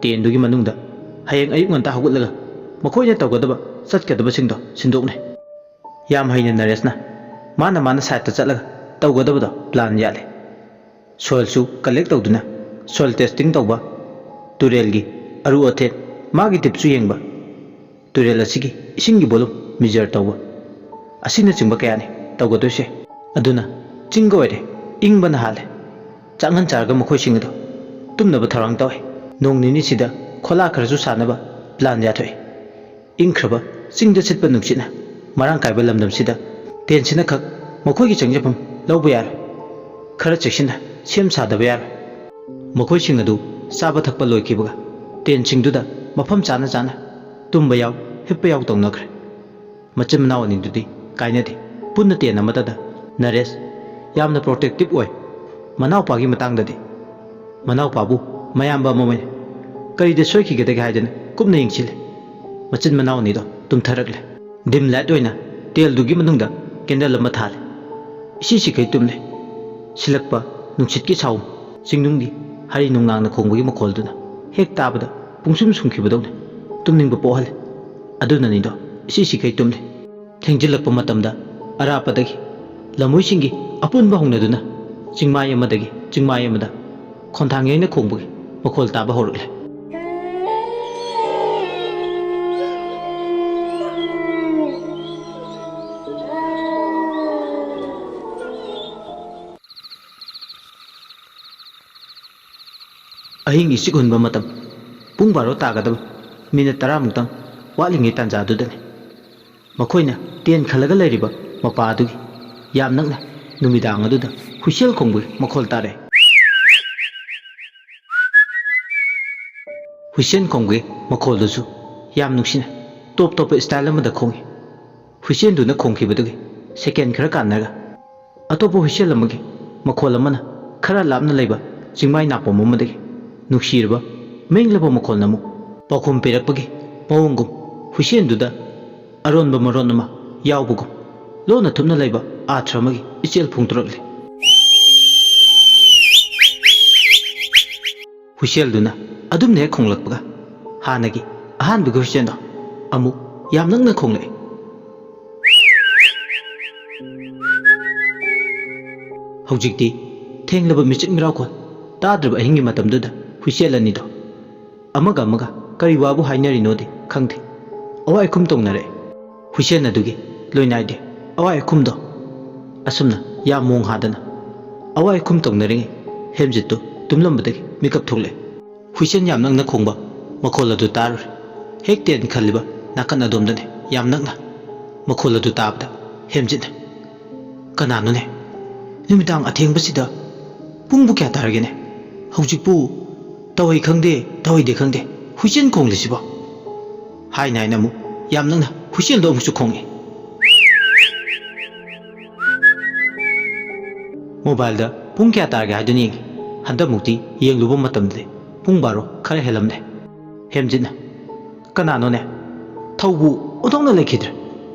ꯇꯦꯟꯗꯨꯒꯤ ꯃꯅꯨꯡꯗ ꯍꯌꯦꯡ ꯑꯌꯨꯛ ꯉꯟꯇꯥ ꯍꯧꯒꯠꯂꯒ ꯃꯈꯣꯏꯅ ꯇꯧꯒꯗꯕ, ꯆꯠꯀꯗꯕꯁꯤꯡꯗꯣ ꯁꯤꯟꯗꯣꯛꯅꯩ꯫ ꯌꯥꯝ ꯍꯩꯅ ꯅꯔꯦꯁꯅ ꯃꯥꯅ ꯃꯥꯅ ꯁꯥꯏꯠꯇ ꯆꯠꯂꯒ ꯇꯧꯒꯗꯕꯗꯣ ꯄ꯭ꯂꯥꯟ ꯌꯥꯠꯂꯦ꯫ ꯁꯣꯏꯜꯁꯨ ꯀꯂꯦꯛ ꯇꯧꯗꯨꯅ ꯁꯣꯏꯜ ꯇꯦꯁꯇꯤꯡ ꯇꯧꯕ, ꯇꯨꯔꯦꯜꯒꯤ ꯑꯔꯨ ꯑꯊꯦꯟ, ꯃꯥꯒꯤ ꯗꯤꯞꯁꯨ ꯌꯦꯡꯕ, ꯇꯨꯔꯦꯜ ꯑꯁꯤꯒꯤ ꯏꯁꯤꯡꯒꯤ ꯚꯣꯂꯨꯝ ꯃꯤꯖꯔ ꯇꯧꯕ, ꯑꯁꯤꯅꯆꯤꯡꯕ ꯀꯌꯥꯅꯤ ꯇꯧꯒꯗꯣꯏꯁꯦ꯫ ꯑꯗꯨꯅ ꯆꯤꯡꯒ ꯑꯣꯏꯔꯦ, ꯏꯪꯕꯅ ꯍꯥꯜꯂꯦ꯫ ꯆꯥꯛꯍꯟ ꯆꯥꯔꯒ ꯃꯈꯣꯏꯁꯤꯡ ꯑꯗꯨ ꯇꯨꯝꯅꯕ ꯊꯧꯔꯥꯡ ꯇꯧꯏ꯫ ꯅꯣꯡ ꯅꯤꯅꯤꯁꯤꯗ ꯈꯣꯂꯥ ꯈꯔꯁꯨ ꯁꯥꯅꯕ ꯄ꯭ꯂꯥꯟ ꯌꯥꯊꯣꯛꯏ꯫ ꯏꯪꯈ꯭ꯔꯕ ꯆꯤꯡꯗ ꯁꯤꯠꯄ ꯅꯨꯡꯁꯤꯠꯅ ꯃꯔꯥꯡ ꯀꯥꯏꯕ ꯂꯝꯗꯝꯁꯤꯗ ꯇꯦꯟꯁꯤꯅ ꯈꯛ ꯃꯈꯣꯏꯒꯤ ꯆꯪꯖꯐꯝ ꯂꯧꯕ ꯌꯥꯔꯣꯏ꯫ ꯈꯔ ꯆꯦꯛꯁꯤꯟꯅ ꯁꯦꯝ ꯁꯥꯗꯕ ꯌꯥꯔꯣꯏ꯫ ꯃꯈꯣꯏꯁꯤꯡ ꯑꯗꯨ ꯆꯥꯕ ꯊꯛꯄ ꯂꯣꯏꯈꯤꯕꯒ ꯇꯦꯟꯁꯤꯡꯗꯨꯗ ꯃꯐꯝ ꯆꯥꯅ ꯆꯥꯅ ꯇꯨꯝꯕ ꯌꯥꯎ, ꯍꯤꯞꯄ ꯌꯥꯎ ꯇꯧꯅꯈ꯭ꯔꯦ꯫ ꯃꯆꯤꯟ ꯃꯅꯥꯎ ꯑꯅꯤꯗꯨꯗꯤ ꯀꯥꯏꯅꯗꯦ꯫ ꯄꯨꯟꯅ ꯇꯦꯟ ꯑꯃꯠꯇꯗ꯫ ꯅꯔꯦꯁ ꯌꯥꯝꯅ ꯄ꯭ꯔꯣꯇꯦꯛꯇꯤꯚ ꯑꯣꯏ꯫ ꯃꯅꯥꯎꯄꯥꯒꯤ ꯃꯇꯥꯡꯗꯗꯤ ꯃꯅꯥꯎꯄꯥꯕꯨ ꯃꯌꯥꯝꯕ ꯑꯃ ꯑꯣꯏꯅ ꯀꯔꯤꯗ ꯁꯣꯏꯈꯤꯒꯗꯒꯦ ꯍꯥꯏꯗꯅ ꯀꯨꯞꯅ ꯌꯦꯡꯁꯤꯜꯂꯤ꯫ ꯃꯆꯤꯟ ꯃꯅꯥꯎ ꯑꯅꯤꯗꯣ ꯇꯨꯝꯊꯔꯛꯂꯦ꯫ ꯗꯤꯝ ꯂꯥꯏꯠ ꯑꯣꯏꯅ ꯇꯦꯜꯗꯨꯒꯤ ꯃꯅꯨꯡꯗ ꯀꯦꯟꯗꯜ ꯑꯃ ꯊꯥꯜꯂꯤ꯫ ꯏꯁꯤ ꯁꯤꯈꯩ ꯇꯨꯝꯂꯦ꯫ ꯁꯤꯜꯂꯛꯄ ꯅꯨꯡꯁꯤꯠꯀꯤ ꯁꯥꯎꯝ, ꯆꯤꯡꯅꯨꯡꯒꯤ ꯍꯔꯤ ꯅꯨꯡꯅꯥꯡꯅ ꯈꯣꯡꯕꯒꯤ ꯃꯈꯣꯜꯗꯨꯅ ꯍꯦꯛ ꯇꯥꯕꯗ ꯄꯨꯡꯁꯨꯝ ꯁꯨꯝꯈꯤꯕꯗꯧꯅ ꯇꯨꯝꯅꯤꯡꯕ ꯄꯣꯛꯍꯜꯂꯤ꯫ ꯑꯗꯨꯅꯅꯤꯗꯣ ꯏꯁꯤ ꯁꯤꯈꯩ ꯇꯨꯝꯂꯤ꯫ ꯊꯦꯡꯖꯤꯜꯂꯛꯄ ꯃꯇꯝꯗ ꯑꯔꯥꯞꯄꯗꯒꯤ ꯂꯝꯃꯣꯏꯁꯤꯡꯒꯤ ꯑꯄꯨꯟꯕ ꯍꯧꯅꯗꯨꯅ ꯆꯤꯡꯃꯥꯏ ꯑꯃꯗꯒꯤ ꯆꯤꯡꯃꯥꯏ ꯑꯃꯗ ꯈꯣꯟꯊꯥꯡ ꯌꯩꯅ ꯈꯣꯡꯕꯒꯤ ꯃꯈꯣꯜ ꯇꯥꯕ ꯍꯧꯔꯛꯂꯦ꯫ ꯑꯍꯤꯡ ꯏꯆꯤꯛ ꯍꯨꯟꯕ ꯃꯇꯝ, ꯄꯨꯡ ꯕꯥꯔꯣ ꯇꯥꯒꯗꯕ ꯃꯤꯅꯤꯠ ꯇꯔꯥꯃꯨꯛꯇꯪ ꯋꯥꯠꯂꯤꯉꯩ ꯇꯥꯟꯖꯥꯗꯨꯗꯅꯤ꯫ ꯃꯈꯣꯏꯅ ꯇꯦꯟ ꯈꯜꯂꯒ ꯂꯩꯔꯤꯕ ꯃꯄꯥ ꯑꯗꯨꯒꯤ ꯌꯥꯝ ꯅꯛꯅ ꯅꯨꯃꯤꯗꯥꯡ ꯑꯗꯨꯗ ꯍꯨꯏꯁꯦꯜ ꯈꯣꯡꯕꯒꯤ ꯃꯈꯣꯜ ꯇꯥꯔꯛꯑꯦ꯫ ꯍꯨꯏꯁꯦꯜ ꯈꯣꯡꯕꯒꯤ ꯃꯈꯣꯜꯗꯨꯁꯨ ꯌꯥꯝ ꯅꯨꯡꯁꯤꯅ ꯇꯣꯞ ꯇꯣꯞꯄ ꯁ꯭ꯇꯥꯏꯜ ꯑꯃꯗ ꯈꯣꯡꯉꯤ꯫ ꯍꯨꯏꯁꯦꯜꯗꯨꯅ ꯈꯣꯡꯈꯤꯕꯗꯨꯒꯤ ꯁꯦꯀꯦꯟ ꯈꯔ ꯀꯥꯟꯅꯔꯒ ꯑꯇꯣꯞꯄ ꯍꯨꯏꯁꯦꯜ ꯑꯃꯒꯤ ꯃꯈꯣꯜ ꯑꯃꯅ ꯈꯔ ꯂꯥꯞꯅ ꯂꯩꯕ ꯆꯤꯡꯃꯥꯏ ꯅꯥꯄꯣꯝ ꯑꯃꯗꯒꯤ ꯅꯨꯡꯁꯤꯔꯕ ꯃꯦꯡꯂꯕ ꯃꯈꯣꯜꯅ ꯑꯃꯨꯛ ꯄꯥꯎꯈꯨꯝ ꯄꯤꯔꯛꯄꯒꯤ ꯃꯑꯣꯡꯒꯨꯝ ꯍꯨꯏꯁꯦꯜꯗꯨꯗ ꯑꯔꯣꯟꯕ ꯃꯔꯣꯟ ꯑꯃ ꯌꯥꯎꯕꯒꯨꯝ ꯂꯣꯟꯅ ꯊꯨꯞꯅ ꯂꯩꯕ ꯑꯥꯔꯊ ꯑꯃꯒꯤ ꯏꯆꯦꯜ ꯐꯣꯡꯗꯣꯔꯛꯂꯤ꯫ ꯍꯨꯏꯁꯦꯜꯗꯨꯅ ꯑꯗꯨꯝꯅ ꯍꯦꯛ ꯈꯣꯡꯂꯛꯄꯒ ꯍꯥꯟꯅꯒꯤ ꯑꯍꯥꯟꯕꯒꯤ ꯍꯨꯏꯁꯦꯜꯗꯣ ꯑꯃꯨꯛ ꯌꯥꯝ ꯅꯛꯅ ꯈꯣꯡꯂꯛꯏ꯫ ꯍꯧꯖꯤꯛꯇꯤ ꯊꯦꯡꯂꯕ ꯃꯤꯆꯤꯛ ꯃꯤꯔꯥꯎꯈꯣꯜ ꯇꯥꯗ꯭ꯔꯕ ꯑꯍꯤꯡꯒꯤ ꯃꯇꯝꯗꯨꯗ ꯍꯨꯏꯁꯦꯜ ꯑꯅꯤꯗꯣ ꯑꯃꯒ ꯑꯃꯒ ꯀꯔꯤ ꯋꯥꯕꯨ ꯍꯥꯏꯅꯔꯤꯅꯣꯗꯤ ꯈꯪꯗꯦ꯫ ꯑꯋꯥꯏ ꯑꯈꯨꯝ ꯇꯧꯅꯔꯛꯑꯦ꯫ ꯍꯨꯏꯁꯦꯜ ꯑꯗꯨꯒꯤ ꯂꯣꯏꯅꯥꯏꯗꯦ ꯑꯋꯥꯏ ꯑꯈꯨꯝꯗꯣ꯫ ꯑꯁꯨꯝꯅ ꯌꯥꯝ ꯃꯣꯡ ꯍꯥꯗꯅ ꯑꯋꯥꯏ ꯑꯈꯨꯝ ꯇꯧꯅꯔꯤꯉꯩ ꯍꯦꯝꯖꯤꯠꯇꯨ ꯇꯨꯝꯂꯝꯕꯗꯒꯤ ꯃꯤꯀꯞ ꯊꯣꯛꯂꯛꯑꯦ꯫ ꯍꯨꯏꯁꯦꯜ ꯌꯥꯝ ꯅꯛꯅ ꯈꯣꯡꯕ ꯃꯈꯣꯜ ꯑꯗꯨ ꯇꯥꯔꯨꯔꯦ꯫ ꯍꯦꯛ ꯇꯦꯟ ꯈꯜꯂꯤꯕ ꯅꯥꯀꯟ ꯑꯗꯣꯝꯗꯅꯤ ꯌꯥꯝ ꯅꯛꯅ꯫ ꯃꯈꯣꯜ ꯑꯗꯨ ꯇꯥꯕꯗ ꯍꯦꯝꯖꯤꯠꯅ, "ꯀꯅꯥꯅꯣꯅꯦ? ꯅꯨꯃꯤꯗꯥꯡ ꯑꯊꯦꯡꯕꯁꯤꯗ ꯄꯨꯡꯕꯨ ꯀꯌꯥ ꯇꯥꯔꯒꯦꯅꯦ? ꯍꯧꯖꯤꯛꯄꯨ ꯇꯧꯏ ꯈꯪꯗꯦ, ꯇꯧꯏꯗꯦ ꯈꯪꯗꯦ, ꯍꯨꯏꯆꯦꯟ ꯈꯣꯡꯂꯤꯁꯤꯕꯣ?" ꯍꯥꯏꯅ ꯍꯥꯏꯅ ꯑꯃꯨꯛ ꯌꯥꯝ ꯅꯛꯅ ꯍꯨꯏꯆꯦꯟꯗꯣ ꯑꯃꯨꯛꯁꯨ ꯈꯣꯡꯉꯤ꯫ ꯃꯣꯕꯥꯏꯜꯗ ꯄꯨꯡ ꯀꯌꯥ ꯇꯥꯔꯒꯦ ꯍꯥꯏꯗꯨꯅ ꯌꯦꯡꯉꯤ꯫ ꯍꯟꯗꯛꯃꯨꯛꯇꯤ ꯌꯦꯡꯂꯨꯕ ꯃꯇꯝꯗꯗꯤ ꯄꯨꯡ ꯕꯥꯔꯣ ꯈꯔ ꯍꯦꯜꯂꯝꯂꯦ꯫ ꯍꯦꯝꯖꯤꯠꯅ, "ꯀꯅꯥꯅꯣꯅꯦ? ꯊꯧꯕꯨ ꯑꯣꯟꯊꯣꯛꯅ ꯂꯩꯈꯤꯗ꯭ꯔꯦ꯫"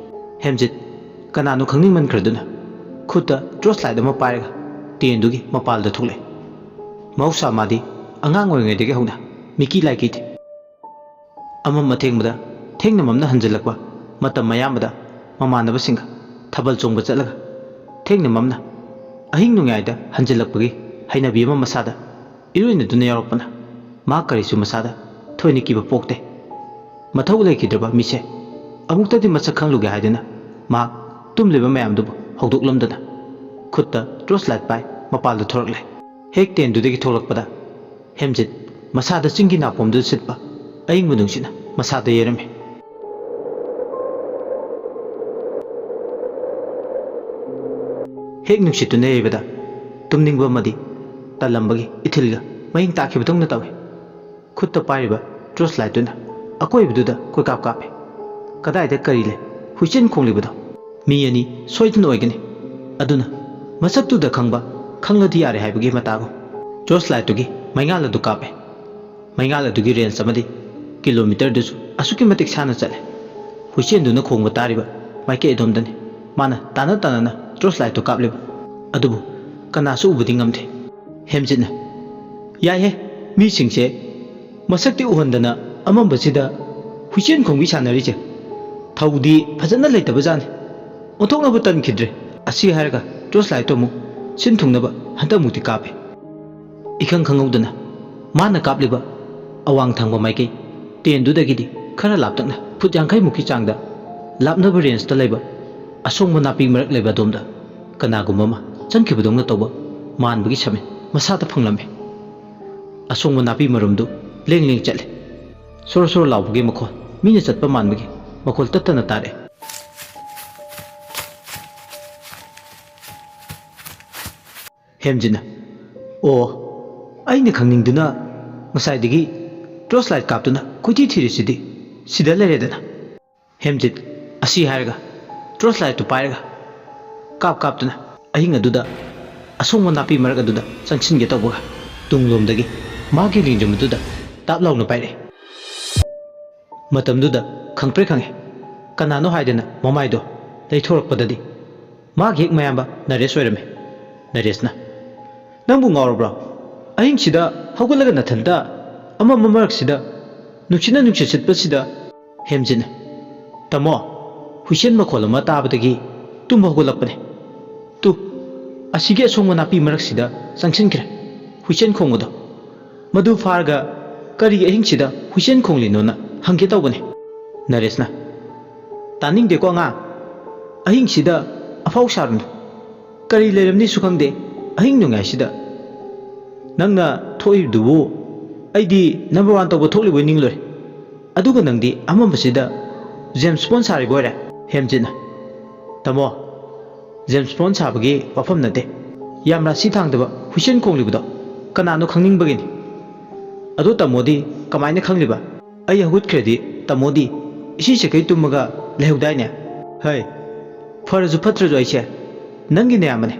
ꯍꯦꯝꯖꯤꯠ ꯀꯅꯥꯅꯣ ꯈꯪꯅꯤꯡꯃꯟꯈ꯭ꯔꯗꯨꯅ ꯈꯨꯠꯇ ꯇꯣꯔꯆ ꯂꯥꯏꯠ ꯑꯃ ꯄꯥꯏꯔꯒ ꯇꯦꯟꯗꯨꯒꯤ ꯃꯄꯥꯜꯗ ꯊꯣꯛꯂꯛꯏ꯫ ꯃꯍꯧꯁꯥ ꯃꯥꯗꯤ ꯑꯉꯥꯡ ꯑꯣꯏꯔꯤꯉꯩꯗꯒꯤ ꯍꯧꯅ ꯃꯤꯀꯤ ꯂꯥꯏꯀꯤꯗꯦ꯫ ꯑꯃꯝ ꯑꯊꯦꯡꯕꯗ ꯊꯦꯡꯅ ꯃꯝꯅ ꯍꯟꯖꯤꯜꯂꯛꯄ ꯃꯇꯝ ꯑꯌꯥꯝꯕꯗ ꯃꯃꯥꯟꯅꯕꯁꯤꯡꯒ ꯊꯥꯕꯜ ꯆꯣꯡꯕ ꯆꯠꯂꯒ ꯊꯦꯡꯅ ꯃꯝꯅ ꯑꯍꯤꯡ ꯅꯣꯡꯌꯥꯏꯗ ꯍꯟꯖꯤꯜꯂꯛꯄꯒꯤ ꯍꯩꯅꯕꯤ ꯑꯃ ꯃꯁꯥꯗ ꯏꯔꯣꯏꯅꯗꯨꯅ ꯌꯥꯎꯔꯛꯄꯅ ꯃꯍꯥꯛ ꯀꯔꯤꯁꯨ ꯃꯁꯥꯗ ꯊꯣꯏꯅ ꯀꯤꯕ ꯄꯣꯛꯇꯦ꯫ ꯃꯊꯧ ꯂꯩꯈꯤꯗ꯭ꯔꯕ ꯃꯤꯁꯦ ꯑꯃꯨꯛꯇꯗꯤ ꯃꯁꯛ ꯈꯪꯂꯨꯒꯦ ꯍꯥꯏꯗꯨꯅ ꯃꯍꯥꯛ ꯇꯨꯝꯂꯤꯕ ꯃꯌꯥꯝꯗꯨꯕꯨ ꯍꯧꯗꯣꯛꯂꯝꯗꯅ ꯈꯨꯠꯇ ꯇꯣꯔꯆ ꯂꯥꯏꯠ ꯄꯥꯏ ꯃꯄꯥꯟꯗ ꯊꯣꯔꯛꯂꯦ꯫ ꯍꯦꯛ ꯇꯦꯟꯗꯨꯗꯒꯤ ꯊꯣꯛꯂꯛꯄꯗ ꯍꯦꯝꯖꯤꯠ ꯃꯁꯥꯗ ꯆꯤꯡꯒꯤ ꯅꯥꯄꯣꯝꯗꯨꯗ ꯁꯤꯠꯄ ꯑꯌꯤꯡꯕ ꯅꯨꯡꯁꯤꯠꯅ ꯃꯁꯥꯗ ꯌꯩꯔꯝꯃꯤ꯫ ꯍꯦꯛ ꯅꯨꯡꯁꯤꯠꯇꯨꯅ ꯌꯩꯕꯗ ꯇꯨꯝꯅꯤꯡꯕ ꯑꯃꯗꯤ ꯇꯜꯂꯝꯕꯒꯤ ꯏꯊꯤꯜꯒ ꯃꯍꯤꯡ ꯇꯥꯈꯤꯕꯗꯧꯅ ꯇꯧꯏ꯫ ꯈꯨꯠꯇ ꯄꯥꯏꯔꯤꯕ ꯇꯣꯔꯆ ꯂꯥꯏꯠꯇꯨꯅ ꯑꯀꯣꯏꯕꯗꯨꯗ ꯀꯣꯏꯀꯥꯞ ꯀꯥꯞꯄꯤ꯫ ꯀꯗꯥꯏꯗ ꯀꯔꯤ ꯂꯩ? ꯍꯨꯏꯆꯦꯟ ꯈꯣꯡꯂꯤꯕꯗꯣ ꯃꯤ ꯑꯅꯤ ꯁꯣꯏꯗꯅ ꯑꯣꯏꯒꯅꯤ꯫ ꯑꯗꯨꯅ ꯃꯁꯛꯇꯨꯗ ꯈꯪꯕ ꯈꯪꯂꯗꯤ ꯌꯥꯔꯦ ꯍꯥꯏꯕꯒꯤ ꯃꯇꯥꯒꯨꯝ ꯇꯣꯔꯆ ꯂꯥꯏꯠꯇꯨꯒꯤ ꯃꯩꯉꯥꯜ ꯑꯗꯨ ꯀꯥꯞꯄꯦ꯫ ꯃꯩꯉꯥꯜ ꯑꯗꯨꯒꯤ ꯔꯦꯟꯖ ꯑꯃꯗꯤ ꯀꯤꯂꯣꯃꯤꯇꯔꯗꯨꯁꯨ ꯑꯁꯨꯛꯀꯤ ꯃꯇꯤꯛ ꯁꯥꯡꯅ ꯆꯠꯂꯦ꯫ ꯍꯨꯏꯆꯦꯟꯗꯨꯅ ꯈꯣꯡꯕ ꯇꯥꯔꯤꯕ ꯃꯥꯏꯀꯩ ꯑꯗꯣꯝꯗꯅꯤ ꯃꯥꯅ ꯇꯥꯅ ꯇꯥꯅꯅ ꯇꯣꯔꯆ ꯂꯥꯏꯠꯇꯨ ꯀꯥꯞꯂꯤꯕ꯫ ꯑꯗꯨꯕꯨ ꯀꯅꯥꯁꯨ ꯎꯕꯗꯤ ꯉꯝꯗꯦ꯫ ꯍꯦꯝꯖꯤꯠꯅ, "ꯌꯥꯏꯍꯦ, ꯃꯤꯁꯤꯡꯁꯦ ꯃꯁꯛꯇꯤ ꯎꯍꯟꯗꯅ ꯑꯃꯝꯕꯁꯤꯗ ꯍꯨꯏꯆꯦꯟ ꯈꯣꯡꯕꯤ ꯁꯥꯟꯅꯔꯤꯁꯦ꯫ ꯊꯧꯗꯤ ꯐꯖꯅ ꯂꯩꯇꯕꯖꯥꯠꯅꯤ꯫ ꯑꯣꯟꯊꯣꯛꯅꯕ ꯇꯟꯈꯤꯗ꯭ꯔꯦ"꯫ ꯑꯁꯤ ꯍꯥꯏꯔꯒ ꯇꯣꯔꯆ ꯂꯥꯏꯠꯇꯨ ꯑꯃꯨꯛ ꯁꯤꯟ ꯊꯨꯡꯅꯕ ꯍꯟꯗꯛꯃꯨꯛꯇꯤ ꯀꯥꯞꯄꯦ꯫ ꯏꯈꯪ ꯈꯪꯍꯧꯗꯅ ꯃꯥꯅ ꯀꯥꯞꯂꯤꯕ ꯑꯋꯥꯡ ꯊꯪꯕ ꯃꯥꯏꯀꯩ ꯇꯦꯟꯗꯨꯗꯒꯤꯗꯤ ꯈꯔ ꯂꯥꯞꯇꯛꯅ ꯐꯨꯠ ꯌꯥꯡꯈꯩ ꯃꯨꯛꯀꯤ ꯆꯥꯡꯗ ꯂꯥꯞꯅꯕ ꯔꯦꯟꯖꯇ ꯂꯩꯕ ꯑꯁꯣꯡꯕ ꯅꯥꯄꯤ ꯃꯔꯛ ꯂꯩꯕ ꯑꯗꯣꯝꯗ ꯀꯅꯥꯒꯨꯝꯕ ꯑꯃ ꯆꯪꯈꯤꯕꯗꯧꯅ ꯇꯧꯕ ꯃꯥꯟꯕꯒꯤ ꯁꯃꯤꯠ ꯃꯁꯥꯗ ꯐꯪꯂꯝꯃꯤ꯫ ꯑꯁꯣꯡꯕ ꯅꯥꯄꯤ ꯃꯔꯨꯝꯗꯨ ꯂꯦꯡ ꯂꯦꯡ ꯆꯠꯂꯤ꯫ ꯁꯣꯔꯣ ꯁꯣꯔꯣ ꯂꯥꯎꯕꯒꯤ ꯃꯈꯣꯜ, ꯃꯤꯅ ꯆꯠꯄ ꯃꯥꯟꯕꯒꯤ ꯃꯈꯣꯜ ꯇꯠꯇꯅ ꯇꯥꯔꯛꯏ꯫ ꯍꯦꯝꯖꯤꯠꯅ, "ꯑꯣ, ꯑꯩꯅ ꯈꯪꯅꯤꯡꯗꯨꯅ ꯉꯁꯥꯏꯗꯒꯤ ꯇꯣꯔꯆ ꯂꯥꯏꯠ ꯀꯥꯞꯇꯨꯅ ꯀꯣꯏꯊꯤ ꯊꯤꯔꯤꯁꯤꯗꯤ ꯁꯤꯗ ꯂꯩꯔꯦꯗꯅ"꯫ ꯍꯦꯝꯖꯤꯠ ꯑꯁꯤ ꯍꯥꯏꯔꯒ ꯇꯣꯔꯆ ꯂꯥꯏꯠꯇꯨ ꯄꯥꯏꯔꯒ ꯀꯥꯞ ꯀꯥꯞꯇꯨꯅ ꯑꯍꯤꯡ ꯑꯗꯨꯗ ꯑꯁꯣꯡꯕ ꯅꯥꯄꯤ ꯃꯔꯛ ꯑꯗꯨꯗ ꯆꯪꯁꯤꯟꯒꯦ ꯇꯧꯕꯒ ꯇꯨꯡꯂꯣꯝꯗꯒꯤ ꯃꯥꯒꯤ ꯂꯦꯡꯖꯨꯝ ꯑꯗꯨꯗ ꯇꯥꯞ ꯂꯥꯎꯅ ꯄꯥꯏꯔꯛꯏ꯫ ꯃꯇꯝꯗꯨꯗ ꯈꯪꯄ꯭ꯔꯦꯛ ꯈꯪꯉꯦ꯫ ꯀꯅꯥꯅꯣ ꯍꯥꯏꯗꯅ ꯃꯃꯥꯏꯗꯣ ꯂꯩꯊꯣꯔꯛꯄꯗꯗꯤ ꯃꯥꯒꯤ ꯍꯦꯛ ꯃꯌꯥꯝꯕ ꯅꯔꯦꯁ ꯑꯣꯏꯔꯝꯃꯤ꯫ ꯅꯔꯦꯁꯅ, "ꯅꯪꯕꯨ ꯉꯥꯎꯔꯕ꯭ꯔꯣ? ꯑꯍꯤꯡꯁꯤꯗ ꯍꯧꯒꯠꯂꯒ ꯅꯊꯟꯇ ꯑꯃꯝꯕ ꯃꯔꯛꯁꯤꯗ ꯅꯨꯡꯁꯤꯠꯅ ꯅꯨꯡꯁꯤꯠ ꯁꯤꯠꯄꯁꯤꯗ ꯍꯦꯝꯖꯤꯠꯅ, "ꯇꯥꯃꯣ, ꯍꯨꯏꯁꯦꯟ ꯃꯈꯣꯜ ꯑꯃ ꯇꯥꯕꯗꯒꯤ ꯇꯨꯝꯕ ꯍꯧꯒꯠꯂꯛꯄꯅꯦ꯫ ꯇꯨ, ꯑꯁꯤꯒꯤ ꯑꯁꯣꯡꯕ ꯅꯥꯄꯤ ꯃꯔꯛꯁꯤꯗ ꯆꯪꯁꯤꯟꯈ꯭ꯔꯦ ꯍꯨꯏꯁꯦꯟ ꯈꯣꯡꯕꯗꯣ꯫ ꯃꯗꯨ ꯐꯥꯔꯒ ꯀꯔꯤꯒꯤ ꯑꯍꯤꯡꯁꯤꯗ ꯍꯨꯏꯁꯦꯟ ꯈꯣꯡꯂꯤꯅꯣꯅ ꯍꯪꯒꯦ ꯇꯧꯕꯅꯦ꯫" ꯅꯔꯦꯁꯅ, "ꯇꯥꯅꯤꯡꯗꯦꯀꯣ ꯑꯉꯥꯡ, ꯑꯍꯤꯡꯁꯤꯗ ꯑꯐꯥꯎ ꯁꯥꯔꯨꯅꯨ꯫ ꯀꯔꯤ ꯂꯩꯔꯝꯅꯤꯁꯨ ꯈꯪꯗꯦ ꯑꯍꯤꯡ ꯅꯣꯡꯌꯥꯏꯁꯤꯗ꯫ ꯅꯪꯅ ꯊꯣꯛꯏꯕꯗꯨꯕꯨ ꯑꯩꯗꯤ ꯅꯝꯕꯔ ꯋꯥꯟ ꯇꯧꯕ ꯊꯣꯛꯂꯤꯕꯣꯏ ꯅꯤꯡꯂꯨꯔꯦ꯫ ꯑꯗꯨꯒ ꯅꯪꯗꯤ ꯑꯃꯝꯕꯁꯤꯗ ꯖꯦꯝꯁ ꯕꯣꯟ ꯁꯥꯔꯤꯕ ꯑꯣꯏꯔꯦ꯫" ꯍꯦꯝꯖꯤꯠꯅ, "ꯇꯥꯃꯣ, ꯖꯦꯝꯁ ꯕꯣꯟ ꯁꯥꯕꯒꯤ ꯋꯥꯐꯝ ꯅꯠꯇꯦ꯫ ꯌꯥꯝ ꯔꯥꯁꯤ ꯊꯥꯡꯗꯕ ꯍꯨꯏꯁꯦꯟ ꯈꯣꯡꯂꯤꯕꯗꯣ ꯀꯅꯥꯅꯣ ꯈꯪꯅꯤꯡꯕꯒꯤꯅꯤ꯫ ꯑꯗꯣ ꯇꯥꯃꯣꯗꯤ ꯀꯃꯥꯏꯅ ꯈꯪꯂꯤꯕ? ꯑꯩ ꯍꯧꯒꯠꯈ꯭ꯔꯗꯤ ꯇꯥꯃꯣꯗꯤ ꯏꯁꯤ ꯁꯦꯛꯀꯩ ꯇꯨꯝꯃꯒ ꯂꯩꯍꯧꯗꯥꯏꯅꯦ? ꯍꯩ, ꯐꯔꯁꯨ ꯐꯠꯇ꯭ꯔꯁꯨ ꯑꯩꯁꯦ ꯅꯪꯒꯤ ꯅꯌꯥꯝꯕꯅꯦ꯫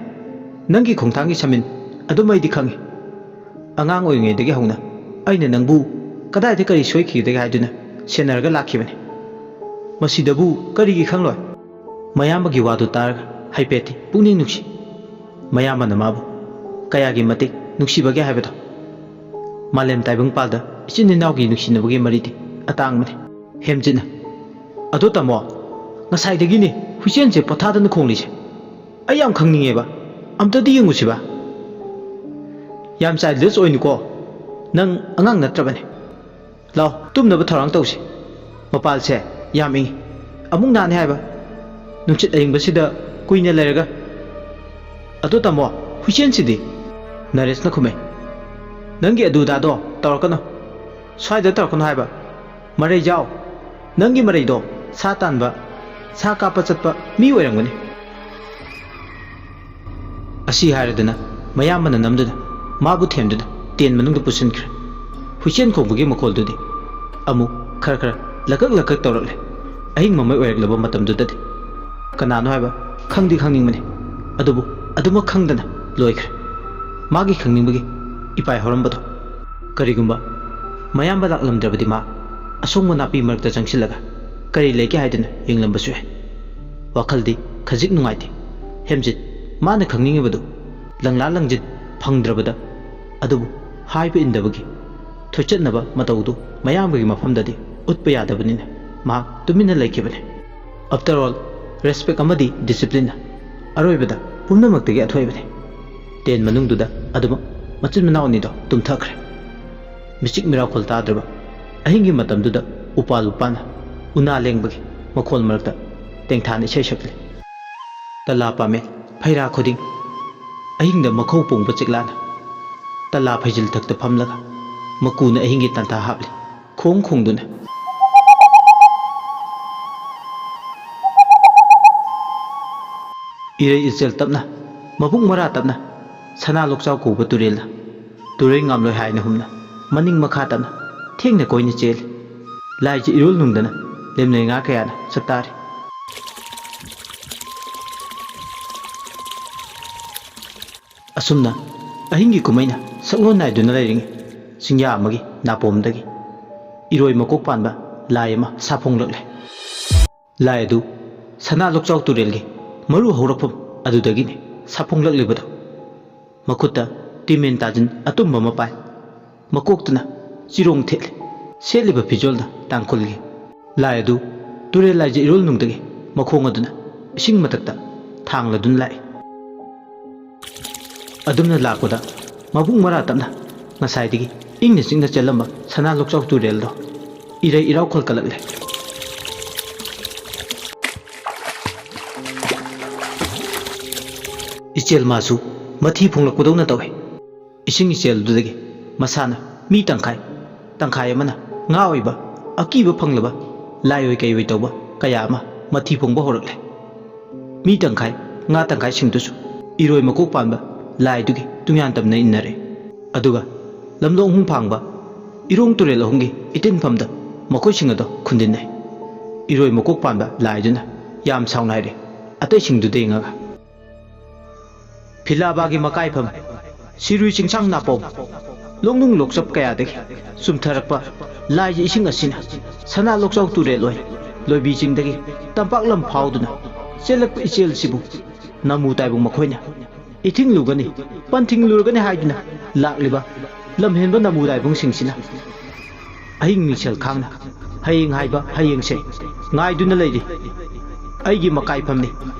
ꯅꯪꯒꯤ ꯈꯣꯡꯊꯥꯡꯒꯤ ꯁꯃꯤꯟ ꯑꯗꯨꯝ ꯑꯩꯗꯤ ꯈꯪꯉꯤ꯫ ꯑꯉꯥꯡ ꯑꯣꯏꯔꯤꯉꯩꯗꯒꯤ ꯍꯧꯅ ꯑꯩꯅ ꯅꯪꯕꯨ ꯀꯗꯥꯏꯗ ꯀꯔꯤ ꯁꯣꯏꯈꯤꯒꯗꯒꯦ ꯍꯥꯏꯗꯨꯅ ꯁꯦꯟꯅꯔꯒ ꯂꯥꯛꯈꯤꯕꯅꯤ꯫ ꯃꯁꯤꯗꯕꯨ ꯀꯔꯤꯒꯤ ꯈꯪꯂꯣꯏ?" ꯃꯌꯥꯝꯕꯒꯤ ꯋꯥꯗꯨ ꯇꯥꯔꯒ ꯍꯥꯏꯐꯦꯠꯇꯤ ꯄꯨꯛꯅꯤꯡ ꯅꯨꯡꯁꯤ꯫ ꯃꯌꯥꯝꯕꯅ ꯃꯥꯕꯨ ꯀꯌꯥꯒꯤ ꯃꯇꯤꯛ ꯅꯨꯡꯁꯤꯕꯒꯦ ꯍꯥꯏꯕꯗꯣ꯫ ꯃꯥꯂꯦꯝ ꯇꯥꯏꯕꯪꯄꯥꯜꯗ ꯏꯆꯤꯟ ꯏꯅꯥꯎꯒꯤ ꯅꯨꯡꯁꯤꯅꯕꯒꯤ ꯃꯔꯤꯗꯤ ꯑꯇꯥꯡꯕꯅꯤ꯫ ꯍꯦꯝꯖꯤꯠꯅ, "ꯑꯗꯣ ꯇꯥꯃꯣ, ꯉꯁꯥꯏꯗꯒꯤꯅꯦ ꯍꯨꯏꯁꯦꯟꯁꯦ ꯄꯣꯊꯥꯗꯅ ꯈꯣꯡꯂꯤꯁꯦ꯫ ꯑꯩ ꯌꯥꯝ ꯈꯪꯅꯤꯡꯉꯦꯕ꯫ ꯑꯝꯇꯗꯤ ꯌꯦꯡꯉꯨꯁꯤꯕ꯫" "ꯌꯥꯝ ꯆꯥꯏꯜꯗꯤꯁ ꯑꯣꯏꯅꯨꯀꯣ꯫ ꯅꯪ ꯑꯉꯥꯡ ꯅꯠꯇ꯭ꯔꯕꯅꯦ꯫ ꯂꯥꯎ, ꯇꯨꯝꯅꯕ ꯊꯧꯔꯥꯡ ꯇꯧꯁꯤ꯫ ꯃꯄꯥꯜꯁꯦ ꯌꯥꯝ ꯏꯪꯉꯤ꯫ ꯑꯃꯨꯛ ꯅꯥꯅꯤ ꯍꯥꯏꯕ꯫ ꯅꯨꯡꯁꯤꯠ ꯑꯏꯪꯕꯁꯤꯗ ꯀꯨꯏꯅ ꯂꯩꯔꯒ꯫ ꯑꯗꯣ ꯇꯥꯃꯣ, ꯍꯨꯏꯁꯦꯟꯁꯤꯗꯤ?" ꯅꯔꯦꯁꯅ ꯈꯨꯝꯃꯦ꯫ "ꯅꯪꯒꯤ ꯑꯗꯨꯗꯥꯗꯣ ꯇꯧꯔꯛꯀꯅꯨ꯫ ꯁ꯭ꯋꯥꯏꯗ ꯇꯧꯔꯛꯀꯅꯨ ꯍꯥꯏꯕ꯫ ꯃꯔꯩ ꯌꯥꯎ꯫ ꯅꯪꯒꯤ ꯃꯔꯩꯗꯣ ꯁꯥ ꯇꯥꯟꯕ, ꯁꯥ ꯀꯥꯞꯄ ꯆꯠꯄ ꯃꯤ ꯑꯣꯏꯔꯝꯒꯅꯤ꯫" ꯑꯁꯤ ꯍꯥꯏꯔꯗꯨꯅ ꯃꯌꯥꯝꯕꯅ ꯅꯝꯗꯨꯅ ꯃꯥꯕꯨ ꯊꯦꯝꯗꯨꯅ ꯇꯦꯟ ꯃꯅꯨꯡꯗ ꯄꯨꯁꯤꯟꯈ꯭ꯔꯦ꯫ ꯍꯨꯏꯁꯦꯟ ꯈꯣꯡꯕꯒꯤ ꯃꯈꯣꯜꯗꯨꯗꯤ ꯑꯃꯨꯛ ꯈꯔ ꯈꯔ ꯂꯀꯛ ꯂꯀꯛ ꯇꯧꯔꯛꯂꯦ꯫ ꯑꯍꯤꯡ ꯃꯃꯩ ꯑꯣꯏꯔꯛꯂꯕ ꯃꯇꯝꯗꯨꯗꯗꯤ ꯀꯅꯥꯅꯣ ꯍꯥꯏꯕ ꯈꯪꯗꯤ ꯈꯪꯅꯤꯡꯕꯅꯤ, ꯑꯗꯨꯕꯨ ꯑꯗꯨꯃꯛ ꯈꯪꯗꯅ ꯂꯣꯏꯈ꯭ꯔꯦ꯫ ꯃꯥꯒꯤ ꯈꯪꯅꯤꯡꯕꯒꯤ ꯏꯄꯥꯏ ꯍꯧꯔꯝꯕꯗꯣ꯫ ꯀꯔꯤꯒꯨꯝꯕ ꯃꯌꯥꯝꯕ ꯂꯥꯛꯂꯝꯗ꯭ꯔꯕꯗꯤ ꯃꯥ ꯑꯁꯣꯡꯕ ꯅꯥꯄꯤ ꯃꯔꯛꯇ ꯆꯪꯁꯤꯜꯂꯒ ꯀꯔꯤ ꯂꯩꯒꯦ ꯍꯥꯏꯗꯨꯅ ꯌꯦꯡꯂꯝꯕꯁꯨ ꯌꯥꯏ꯫ ꯋꯥꯈꯜꯗꯤ ꯈꯖꯤꯛ ꯅꯨꯡꯉꯥꯏꯇꯦ꯫ ꯍꯦꯝꯖꯤꯠ ꯃꯥꯅ ꯈꯪꯅꯤꯡꯉꯤꯕꯗꯨ ꯂꯪꯂꯥ ꯂꯪꯖꯤꯟ ꯐꯪꯗ꯭ꯔꯕꯗ, ꯑꯗꯨꯕꯨ ꯍꯥꯏꯕ ꯏꯟꯗꯕꯒꯤ ꯊꯣꯏꯆꯠꯅꯕ ꯃꯇꯧꯗꯨ ꯃꯌꯥꯝꯕꯒꯤ ꯃꯐꯝꯗꯗꯤ ꯎꯠꯄ ꯌꯥꯗꯕꯅꯤꯅ꯫ ꯃꯍꯥꯛ ꯇꯨꯃꯤꯟꯅ ꯂꯩꯈꯤꯕꯅꯤ꯫ After all, respect ꯑꯃꯗꯤ discipline ꯑꯔꯣꯏꯕꯗ ꯄꯨꯝꯅꯃꯛꯇꯒꯤ ꯑꯊꯣꯏꯕꯅꯤ꯫ Tent ꯃꯅꯨꯡꯗꯨꯗ ꯑꯗꯨꯃꯛ ꯃꯆꯤꯟ ꯃꯅꯥꯎ ꯑꯅꯤꯗꯣ ꯇꯨꯝꯊꯈ꯭ꯔꯦ꯫ ꯃꯤꯆꯤꯛ ꯃꯤꯔꯥꯎꯈꯣꯜ ꯇꯥꯗ꯭ꯔꯕ ꯑꯍꯤꯡꯒꯤ ꯃꯇꯝꯗꯨꯗ ꯎꯄꯥꯜ ꯎꯄꯥꯜꯅ ꯎꯅꯥ ꯂꯦꯡꯕꯒꯤ ꯃꯈꯣꯜ ꯃꯔꯛꯇ ꯇꯦꯡꯊꯥꯅ ꯏꯁꯩ ꯁꯛꯂꯤ꯫ ꯇꯂꯥ ꯄꯥꯃꯦ ꯐꯩꯔꯥ ꯈꯨꯗꯤꯡ ꯑꯍꯤꯡꯗ ꯃꯈꯧ ꯄꯣꯡꯕ ꯆꯤꯛꯂꯥꯅ ꯇꯂꯥ ꯐꯩꯖꯤꯜ ꯊꯛꯇ ꯐꯝꯂꯒ ꯃꯀꯨꯅ ꯑꯍꯤꯡꯒꯤ ꯇꯥꯟꯊꯥ ꯍꯥꯞꯂꯤ꯫ ꯈꯣꯡ ꯈꯣꯡꯗꯨꯅ꯫ ꯏꯔꯩ ꯏꯆꯦꯜ ꯇꯞꯅ, ꯃꯕꯨꯛ ꯃꯔꯥ ꯇꯞꯅ, ꯁꯅꯥ ꯂꯣꯛꯆꯥꯎ ꯀꯧꯕ ꯇꯨꯔꯦꯜꯅ ꯇꯨꯔꯩ ꯉꯥꯝꯂꯣꯏ ꯍꯥꯏꯅ ꯍꯨꯝꯅ ꯃꯅꯤꯡ ꯃꯈꯥ ꯇꯞꯅ ꯊꯦꯡꯅ ꯀꯣꯏꯅ ꯆꯦꯜꯂꯤ꯫ ꯂꯥꯏꯁꯦ ꯏꯔꯣꯜ ꯅꯨꯡꯗꯅ ꯂꯦꯝꯅꯩ ꯉꯥ ꯀꯌꯥꯅ ꯆꯥꯛꯇꯥꯔꯤ꯫ ꯑꯁꯨꯝꯅ ꯑꯍꯤꯡꯒꯤ ꯀꯨꯝꯍꯩꯅ ꯁꯛꯂꯣꯟ ꯅꯥꯏꯗꯨꯅ ꯂꯩꯔꯤꯉꯩ ꯆꯤꯡꯌꯥ ꯑꯃꯒꯤ ꯅꯥꯄꯣꯝꯗꯒꯤ ꯏꯔꯣꯏ ꯃꯀꯣꯛ ꯄꯥꯟꯕ ꯂꯥꯏ ꯑꯃ ꯁꯥꯐꯣꯡꯂꯛꯂꯦ꯫ ꯂꯥꯏ ꯑꯗꯨ ꯁꯅꯥ ꯂꯣꯛꯆꯥꯎ ꯇꯨꯔꯦꯜꯒꯤ ꯃꯔꯨ ꯍꯧꯔꯛꯐꯝ ꯑꯗꯨꯗꯒꯤꯅꯤ ꯁꯥꯐꯣꯡꯂꯛꯂꯤꯕꯗꯨ꯫ ꯃꯈꯨꯠꯇ ꯇꯤꯃꯦꯟ ꯇꯥꯖꯤꯟ ꯑꯇꯨꯝꯕ ꯑꯃ ꯄꯥꯏ꯫ ꯃꯀꯣꯛꯇꯨꯅ ꯆꯤꯔꯣꯡ ꯊꯦꯠꯂꯤ꯫ ꯁꯦꯠꯂꯤꯕ ꯐꯤꯖꯣꯜꯅ ꯇꯥꯡꯈꯨꯜꯒꯤ꯫ ꯂꯥꯏ ꯑꯗꯨ ꯇꯨꯔꯦꯜ ꯂꯥꯏꯖ ꯏꯔꯣꯜꯅꯨꯡꯗꯒꯤ ꯃꯈꯣꯡ ꯑꯗꯨꯅ ꯏꯁꯤꯡ ꯃꯊꯛꯇ ꯊꯥꯡꯂꯗꯨꯅ ꯂꯥꯛꯏ꯫ ꯑꯗꯨꯝꯅ ꯂꯥꯛꯄꯗ ꯃꯕꯨꯛ ꯃꯔꯥ ꯇꯞꯅ ꯉꯁꯥꯏꯗꯒꯤ ꯏꯪꯅ ꯆꯤꯛꯅ ꯆꯦꯜꯂꯝꯕ ꯁꯅꯥ ꯂꯣꯛꯆꯥꯎ ꯇꯨꯔꯦꯜꯗꯣ ꯏꯔꯩ ꯏꯔꯥꯎ ꯈꯣꯜꯀꯠꯂꯛꯂꯦ꯫ ꯏꯆꯦꯜ ꯃꯥꯁꯨ ꯃꯊꯤ ꯐꯣꯡꯂꯛꯄꯗꯧꯅ ꯇꯧꯏ꯫ ꯏꯁꯤꯡ ꯏꯆꯦꯜꯗꯨꯗꯒꯤ ꯃꯁꯥꯅ ꯃꯤ ꯇꯪꯈꯥꯏ, ꯇꯪꯈꯥꯏ ꯑꯃꯅ ꯉꯥ ꯑꯣꯏꯕ ꯑꯀꯤꯕ ꯐꯪꯂꯕ ꯂꯥꯏꯑꯣꯏ ꯀꯩꯑꯣꯏ ꯇꯧꯕ ꯀꯌꯥ ꯑꯃ ꯃꯊꯤ ꯐꯣꯡꯕ ꯍꯧꯔꯛꯂꯦ꯫ ꯃꯤ ꯇꯪꯈꯥꯏ ꯉꯥ ꯇꯪꯈꯥꯏꯁꯤꯡꯗꯨꯁꯨ ꯏꯔꯣꯏ ꯃꯀꯣꯛ ꯄꯥꯟꯕ ꯂꯥꯏꯗꯨꯒꯤ ꯇꯨꯡꯌꯥꯟ ꯇꯝꯅ ꯏꯟꯅꯔꯦ꯫ ꯑꯗꯨꯒ ꯂꯝꯂꯣꯡ ꯍꯨꯡꯐꯥꯡꯕ ꯏꯔꯣꯡ ꯇꯨꯔꯦꯜ ꯑꯍꯨꯝꯒꯤ ꯏꯇꯤꯟꯐꯝꯗ ꯃꯈꯣꯏꯁꯤꯡ ꯑꯗꯣ ꯈꯨꯟꯗꯤꯟꯅꯩ꯫ ꯏꯔꯣꯏ ꯃꯀꯣꯛ ꯄꯥꯟꯕ ꯂꯥꯏꯗꯨꯅ ꯌꯥꯝ ꯁꯥꯎꯅ ꯍꯥꯏꯔꯦ ꯑꯇꯩꯁꯤꯡꯗꯨꯗ ꯌꯦꯡꯉꯒ꯫ ꯐꯤꯂꯥꯕꯥꯒꯤ ꯃꯀꯥꯏꯐꯝ, ꯁꯤꯔꯨꯏ ꯆꯤꯡꯁꯥꯡ ꯅꯥꯄꯣꯝ, ꯂꯣꯡꯅꯨꯡ ꯂꯣꯛꯆꯞ ꯀꯌꯥꯗꯒꯤ ꯆꯨꯝꯊꯔꯛꯄ ꯂꯥꯏꯒꯤ ꯏꯁꯤꯡ ꯑꯁꯤꯅ ꯁꯅꯥ ꯂꯣꯛꯆꯥꯎ ꯇꯨꯔꯦꯜ ꯑꯣꯏ ꯂꯣꯏꯕꯤ ꯆꯤꯡꯗꯒꯤ ꯇꯝꯄꯥꯛ ꯂꯝ ꯐꯥꯎꯗꯨꯅ ꯆꯦꯜꯂꯛꯄ ꯏꯆꯦꯜꯁꯤꯕꯨ ꯅꯃꯨ ꯇꯥꯏꯕꯪ ꯃꯈꯣꯏꯅ ꯏꯊꯤꯡꯂꯨꯒꯅꯤ, ꯄꯟꯊꯤꯡꯂꯨꯔꯒꯅꯤ ꯍꯥꯏꯗꯨꯅ ꯂꯥꯛꯂꯤꯕ ꯂꯝꯍꯦꯟꯕ ꯅꯃꯨ ꯇꯥꯏꯕꯪꯁꯤꯡꯁꯤꯅ ꯑꯍꯤꯡ ꯃꯤꯡꯁꯦꯜ ꯈꯥꯡꯅ ꯍꯌꯦꯡ ꯍꯥꯏꯕ ꯍꯌꯦꯡꯁꯦ ꯉꯥꯏꯗꯨꯅ ꯂꯩꯔꯤ꯫ ꯑꯩꯒꯤ ꯃꯀꯥꯏꯐꯝꯅꯤ꯫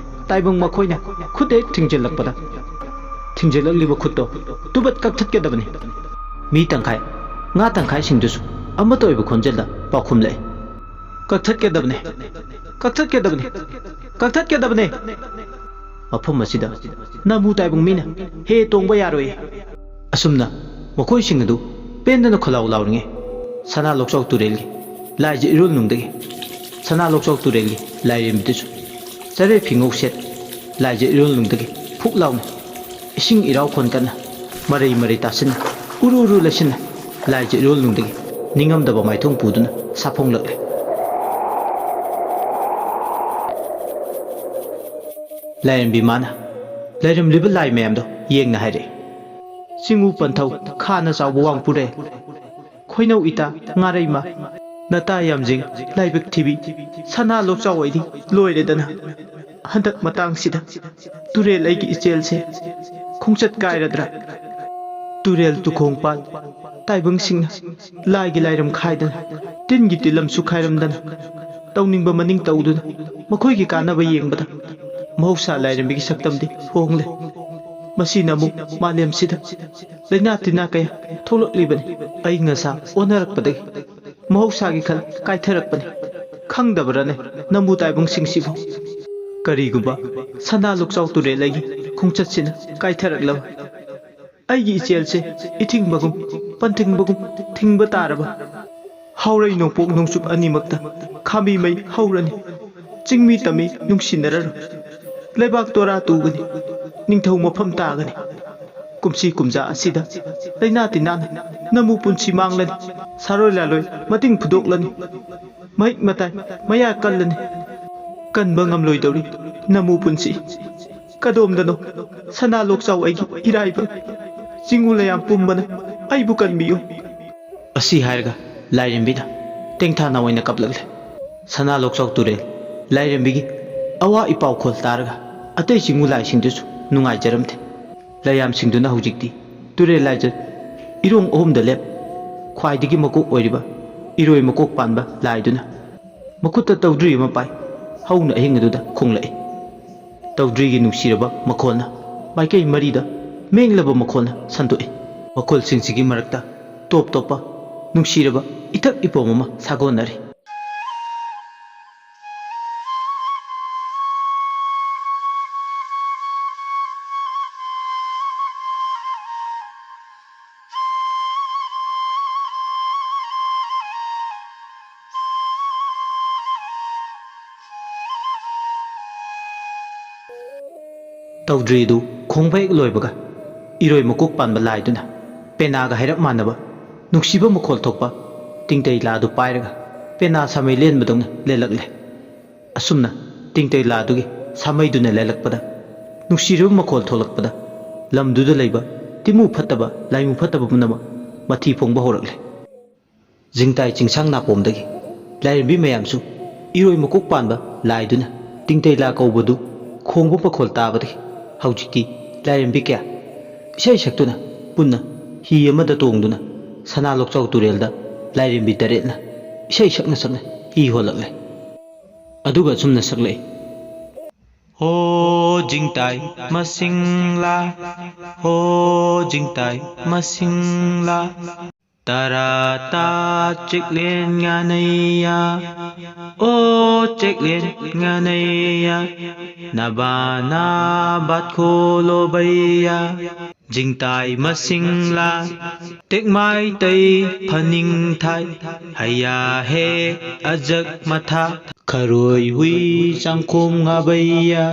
ꯇꯥꯏꯕꯪ ꯃꯈꯣꯏꯅ ꯈꯨꯠ ꯍꯦꯛ ꯊꯤꯡꯖꯤꯜꯂꯛꯄꯗ, ꯊꯤꯡꯖꯤꯜꯂꯛꯂꯤꯕ ꯈꯨꯠꯇꯣ ꯇꯨꯕꯠ ꯀꯛꯊꯠꯀꯗꯕꯅꯤ꯫ ꯃꯤ ꯇꯪꯈꯥꯏ, ꯉꯥ ꯇꯪꯈꯥꯏꯁꯤꯡꯗꯨꯁꯨ ꯑꯃꯠꯇ ꯑꯣꯏꯕ ꯈꯣꯟꯖꯦꯜꯗ ꯄꯥꯎꯈꯨꯝꯂꯛꯏ꯫ "ꯀꯛꯊꯠꯀꯗꯕꯅꯤ, ꯀꯛꯊꯠꯀꯗꯕꯅꯤ, ꯀꯛꯊꯠꯀꯗꯕꯅꯤ!" ꯃꯐꯝ ꯑꯁꯤꯗ ꯅꯃꯨ ꯇꯥꯏꯕꯪ ꯃꯤꯅ ꯍꯦ ꯇꯣꯡꯕ ꯌꯥꯔꯣꯏ꯫ ꯑꯁꯨꯝꯅ ꯃꯈꯣꯏꯁꯤꯡ ꯑꯗꯨ ꯄꯦꯟꯗꯅ ꯈꯣꯜꯂꯥꯎ ꯂꯥꯎꯔꯤꯉꯩ, ꯁꯅꯥ ꯂꯣꯛꯆꯥꯎ ꯇꯨꯔꯦꯜꯒꯤ ꯂꯥꯏꯖ ꯏꯔꯣꯜꯅꯨꯡꯗꯒꯤ, ꯁꯅꯥ ꯂꯣꯛꯆꯥꯎ ꯇꯨꯔꯦꯜꯒꯤ ꯂꯥꯏꯔꯦꯝꯕꯤꯗꯨꯁꯨ ꯆꯔꯦ ꯐꯤꯉꯧ ꯁꯦꯠ ꯂꯥꯏꯖ ꯏꯔꯣꯜꯅꯨꯡꯗꯒꯤ ꯐꯨꯛ ꯂꯥꯎꯅ ꯏꯁꯤꯡ ꯏꯔꯥꯎ ꯈꯣꯟ ꯀꯟꯅ ꯃꯔꯩ ꯃꯔꯩ ꯇꯥꯁꯤꯟꯅ, ꯎꯔꯨ ꯎꯔꯨ ꯂꯩꯁꯤꯟꯅ ꯂꯥꯏꯖ ꯏꯔꯣꯜꯅꯨꯡꯗꯒꯤ ꯅꯤꯡꯉꯝꯗꯕ ꯃꯥꯏꯊꯣꯡ ꯄꯨꯗꯨꯅ ꯁꯥꯐꯣꯡꯂꯛꯂꯦ꯫ ꯂꯥꯏꯔꯦꯝꯕꯤ ꯃꯥꯅ ꯂꯩꯔꯝꯂꯤꯕ ꯂꯥꯏ ꯃꯌꯥꯝꯗꯣ ꯌꯦꯡꯅ ꯍꯥꯏꯔꯛꯏ꯫ ꯆꯤꯡꯉꯨ ꯄꯟꯊꯧ, ꯈꯥꯅ ꯆꯥꯎꯕ ꯋꯥꯡꯄꯨꯔꯦ, ꯈꯣꯏꯅꯧ ꯏꯇꯥ ꯉꯥꯔꯩꯃ, ꯅꯇꯥ ꯌꯥꯝꯖꯤꯡ ꯂꯥꯏꯕꯛ ꯊꯤꯕꯤ, ꯁꯅꯥ ꯂꯣꯛꯆꯥꯎ ꯑꯩꯗꯤ ꯂꯣꯏꯔꯦꯗꯅ꯫ ꯍꯟꯗꯛ ꯃꯇꯥꯡꯁꯤꯗ ꯇꯨꯔꯦꯜ ꯑꯩꯒꯤ ꯏꯆꯦꯜꯁꯦ ꯈꯣꯡꯆꯠ ꯀꯥꯏꯔꯗ꯭ꯔꯥ? ꯇꯨꯔꯦꯜ ꯇꯨꯈꯣꯡ ꯄꯥꯠ ꯇꯥꯏꯕꯪꯁꯤꯡꯅ ꯂꯥꯏꯒꯤ ꯂꯥꯏꯔꯝ ꯈꯥꯏꯗꯅ, ꯇꯤꯟꯒꯤ ꯇꯤꯜꯂꯝꯁꯨ ꯈꯥꯏꯔꯝꯗꯅ, ꯇꯧꯅꯤꯡꯕ ꯃꯅꯤꯡ ꯇꯧꯗꯨꯅ ꯃꯈꯣꯏꯒꯤ ꯀꯥꯟꯅꯕ ꯌꯦꯡꯕꯗ ꯃꯍꯧꯁꯥ ꯂꯥꯏꯔꯦꯝꯕꯤꯒꯤ ꯁꯛꯇꯝꯗꯤ ꯍꯣꯡꯂꯦ꯫ ꯃꯁꯤꯅ ꯑꯃꯨꯛ ꯃꯥꯂꯦꯝꯁꯤꯗ ꯂꯥꯏꯅꯥ ꯇꯤꯟꯅꯥ ꯀꯌꯥ ꯊꯣꯛꯂꯛꯂꯤꯕꯅꯤ꯫ ꯑꯏꯪ ꯑꯁꯥ ꯑꯣꯟꯅꯔꯛꯄꯗꯒꯤ ꯃꯍꯧꯁꯥꯒꯤ ꯈꯜ ꯀꯥꯏꯊꯔꯛꯄꯅꯤ꯫ ꯈꯪꯗꯕ꯭ꯔꯅꯦ ꯅꯃꯨ ꯇꯥꯏꯕꯪꯁꯤꯡꯁꯤꯕꯨ? ꯀꯔꯤꯒꯨꯝꯕ ꯁꯅꯥ ꯂꯣꯛꯆꯥꯎ ꯇꯨꯔꯦꯜ ꯑꯩꯒꯤ ꯈꯣꯡꯆꯠꯁꯤꯅ ꯀꯥꯏꯊꯔꯛꯂꯕ, ꯑꯩꯒꯤ ꯏꯆꯦꯜꯁꯦ ꯏꯊꯤꯡꯕꯒꯨꯝ ꯄꯟꯊꯤꯡꯕꯒꯨꯝ ꯊꯤꯡꯕ ꯇꯥꯔꯕ, ꯍꯥꯎꯔꯩ ꯅꯣꯡꯄꯣꯛ ꯅꯣꯡꯆꯨꯞ ꯑꯅꯤꯃꯛꯇ ꯈꯥꯝꯕꯤ ꯃꯩ ꯍꯧꯔꯅꯤ꯫ ꯆꯤꯡꯃꯤ ꯇꯝꯃꯤ ꯅꯨꯡꯁꯤꯅꯔꯔꯣꯏ꯫ ꯂꯩꯕꯥꯛ ꯇꯣꯔꯥ ꯇꯨꯒꯅꯤ꯫ ꯅꯤꯡꯊꯧ ꯃꯐꯝ ꯇꯥꯒꯅꯤ꯫ ꯀꯨꯝꯁꯤ ꯀꯨꯝꯖꯥ ꯑꯁꯤꯗ ꯂꯥꯏꯅꯥ ꯇꯤꯟꯅꯥꯅ ꯅꯃꯨ ꯄꯨꯟꯁꯤ ꯃꯥꯡꯂꯅꯤ꯫ ꯁꯥꯔꯣꯏ ꯂꯥꯂꯣꯏ ꯃꯇꯤꯡ ꯐꯨꯗꯣꯛꯂꯅꯤ꯫ ꯃꯍꯤꯛ ꯃꯇꯥꯏ ꯃꯌꯥ ꯀꯜꯂꯅꯤ꯫ ꯀꯟꯕ ꯉꯝꯂꯣꯏꯗꯧꯔꯤ ꯅꯃꯨ ꯄꯨꯟꯁꯤ꯫ ꯀꯗꯣꯝꯗꯅꯣ ꯁꯅꯥ ꯂꯣꯛꯆꯥꯎ ꯑꯩꯒꯤ ꯏꯔꯥꯏꯕꯛ꯫ ꯆꯤꯡꯉꯨ ꯂꯩꯌꯥꯝ ꯄꯨꯝꯕꯅ ꯑꯩꯕꯨ ꯀꯟꯕꯤꯌꯨ꯫ ꯑꯁꯤ ꯍꯥꯏꯔꯒ ꯂꯥꯏꯔꯦꯝꯕꯤꯅ ꯇꯦꯡꯊꯥ ꯅꯥꯑꯣꯏꯅ ꯀꯞꯂꯛꯂꯦ꯫ ꯁꯅꯥ ꯂꯣꯛꯆꯥꯎ ꯇꯨꯔꯦꯜ ꯂꯥꯏꯔꯦꯝꯕꯤꯒꯤ ꯑꯋꯥ ꯏꯄꯥꯎ ꯈꯣꯜ ꯇꯥꯔꯒ ꯑꯇꯩ ꯆꯤꯡꯉꯨ ꯂꯥꯏꯁꯤꯡꯗꯨꯁꯨ ꯅꯨꯡꯉꯥꯏꯖꯔꯝꯗꯦ꯫ ꯂꯩꯌꯥꯝꯁꯤꯡꯗꯨꯅ ꯍꯧꯖꯤꯛꯇꯤ ꯇꯨꯔꯦꯜ ꯂꯥꯏꯖ ꯏꯔꯣꯡ ꯑꯍꯨꯝꯗ ꯂꯦꯞ, ꯈ꯭ꯋꯥꯏꯗꯒꯤ ꯃꯀꯣꯛ ꯑꯣꯏꯔꯤꯕ ꯏꯔꯣꯏ ꯃꯀꯣꯛ ꯄꯥꯟꯕ ꯂꯥꯏꯗꯨꯅ ꯃꯈꯨꯠꯇ ꯇꯧꯗ꯭ꯔꯤ ꯑꯃ ꯄꯥꯏ, ꯍꯧꯅ ꯑꯍꯤꯡ ꯑꯗꯨꯗ ꯈꯣꯡꯂꯛꯏ꯫ ꯇꯧꯗ꯭ꯔꯤꯒꯤ ꯅꯨꯡꯁꯤꯔꯕ ꯃꯈꯣꯜꯅ ꯃꯥꯏꯀꯩ ꯃꯔꯤꯗ ꯃꯦꯡꯂꯕ ꯃꯈꯣꯜꯅ ꯁꯟꯗꯣꯛꯏ꯫ ꯃꯈꯣꯜꯁꯤꯡꯁꯤꯒꯤ ꯃꯔꯛꯇ ꯇꯣꯞ ꯇꯣꯞꯄ ꯅꯨꯡꯁꯤꯔꯕ ꯏꯊꯛ ꯏꯄꯣꯝ ꯑꯃ ꯁꯥꯒꯣꯟꯅꯔꯤ꯫ ꯇꯧꯗ꯭ꯔꯤꯗꯨ ꯈꯣꯡꯕ ꯍꯦꯛ ꯂꯣꯏꯕꯒ, ꯏꯔꯣꯏ ꯃꯀꯣꯛ ꯄꯥꯟꯕ ꯂꯥꯏꯗꯨꯅ ꯄꯦꯅꯥꯒ ꯍꯥꯏꯔꯞ ꯃꯥꯟꯅꯕ ꯅꯨꯡꯁꯤꯕ ꯃꯈꯣꯜ ꯊꯣꯛꯄ ꯇꯤꯡꯇꯩ ꯂꯥꯗꯨ ꯄꯥꯏꯔꯒ ꯄꯦꯅꯥ ꯁꯥꯃꯩ ꯂꯦꯟꯕꯗꯧꯅ ꯂꯦꯜꯂꯛꯂꯦ꯫ ꯑꯁꯨꯝꯅ ꯇꯤꯡꯇꯩ ꯂꯥꯗꯨꯒꯤ ꯁꯥꯃꯩꯗꯨꯅ ꯂꯦꯜꯂꯛꯄꯗ, ꯅꯨꯡꯁꯤꯔꯕ ꯃꯈꯣꯜ ꯊꯣꯛꯂꯛꯄꯗ, ꯂꯝꯗꯨꯗ ꯂꯩꯕ ꯇꯤꯃꯨ ꯐꯠꯇꯕ, ꯂꯥꯏꯃꯨ ꯐꯠꯇꯕ ꯄꯨꯝꯅꯃꯛ ꯃꯊꯤ ꯐꯣꯡꯕ ꯍꯧꯔꯛꯂꯦ꯫ ꯖꯤꯡꯇꯥꯏ ꯆꯤꯡꯁꯥꯡ ꯅꯥꯄꯣꯝꯗꯒꯤ ꯂꯥꯏꯔꯦꯝꯕꯤ ꯃꯌꯥꯝꯁꯨ ꯏꯔꯣꯏ ꯃꯀꯣꯛ ꯄꯥꯟꯕ ꯂꯥꯏꯗꯨꯅ ꯇꯤꯡꯇꯩ ꯂꯥ ꯀꯧꯕꯗꯨ ꯈꯣꯡꯕ ꯃꯈꯣꯜ ꯇꯥꯕꯗꯒꯤ ꯍꯧꯖꯤꯛꯇꯤ ꯂꯥꯏꯔꯦꯝꯕꯤ ꯀꯌꯥ ꯏꯁꯩ ꯁꯛꯇꯨꯅ ꯄꯨꯟꯅ ꯍꯤ ꯑꯃꯗ ꯇꯣꯡꯗꯨꯅ ꯁꯅꯥ ꯂꯣꯛꯆꯥꯎ ꯇꯨꯔꯦꯜꯗ ꯂꯥꯏꯔꯦꯝꯕꯤ ꯇꯔꯦꯠꯅ ꯏꯁꯩ ꯁꯛꯅ ꯁꯛꯅ ꯍꯤ ꯍꯣꯜꯂꯛꯂꯦ꯫ ꯑꯗꯨꯒ ꯑꯁꯨꯝꯅ ꯁꯛꯂꯛꯏ꯫ ꯍꯣ ꯖꯤꯡꯇꯥꯏ ꯃꯁꯤꯡꯂꯥ, ꯍꯣ ꯖꯤꯡꯇꯥꯏ ꯃꯁꯤꯡꯂꯥ, ꯇꯔꯥ ꯇꯥ ꯆꯦꯛꯂꯦꯟ ꯉꯥꯅꯩꯌꯥ, ꯑꯣ ꯆꯦꯛꯂꯦꯟ ꯉꯥꯅꯩꯌꯥ, ꯅꯕꯥꯅ ꯕꯥꯠꯈꯣꯂꯣ ꯕꯩꯌꯥ꯫ ꯖꯤꯡꯇꯥꯏ ꯃꯁꯤꯡꯂꯥ, ꯇꯦꯛꯃꯥꯏ ꯇꯩ ꯐꯅꯤꯡ ꯊꯥꯏ, ꯍꯩꯌꯥ ꯍꯦ ꯑꯖꯛ ꯃꯊꯥ, ꯈꯔꯣꯏ ꯍꯨꯏ ꯆꯥꯡꯈꯣꯝ ꯉꯥꯕꯩꯌꯥ,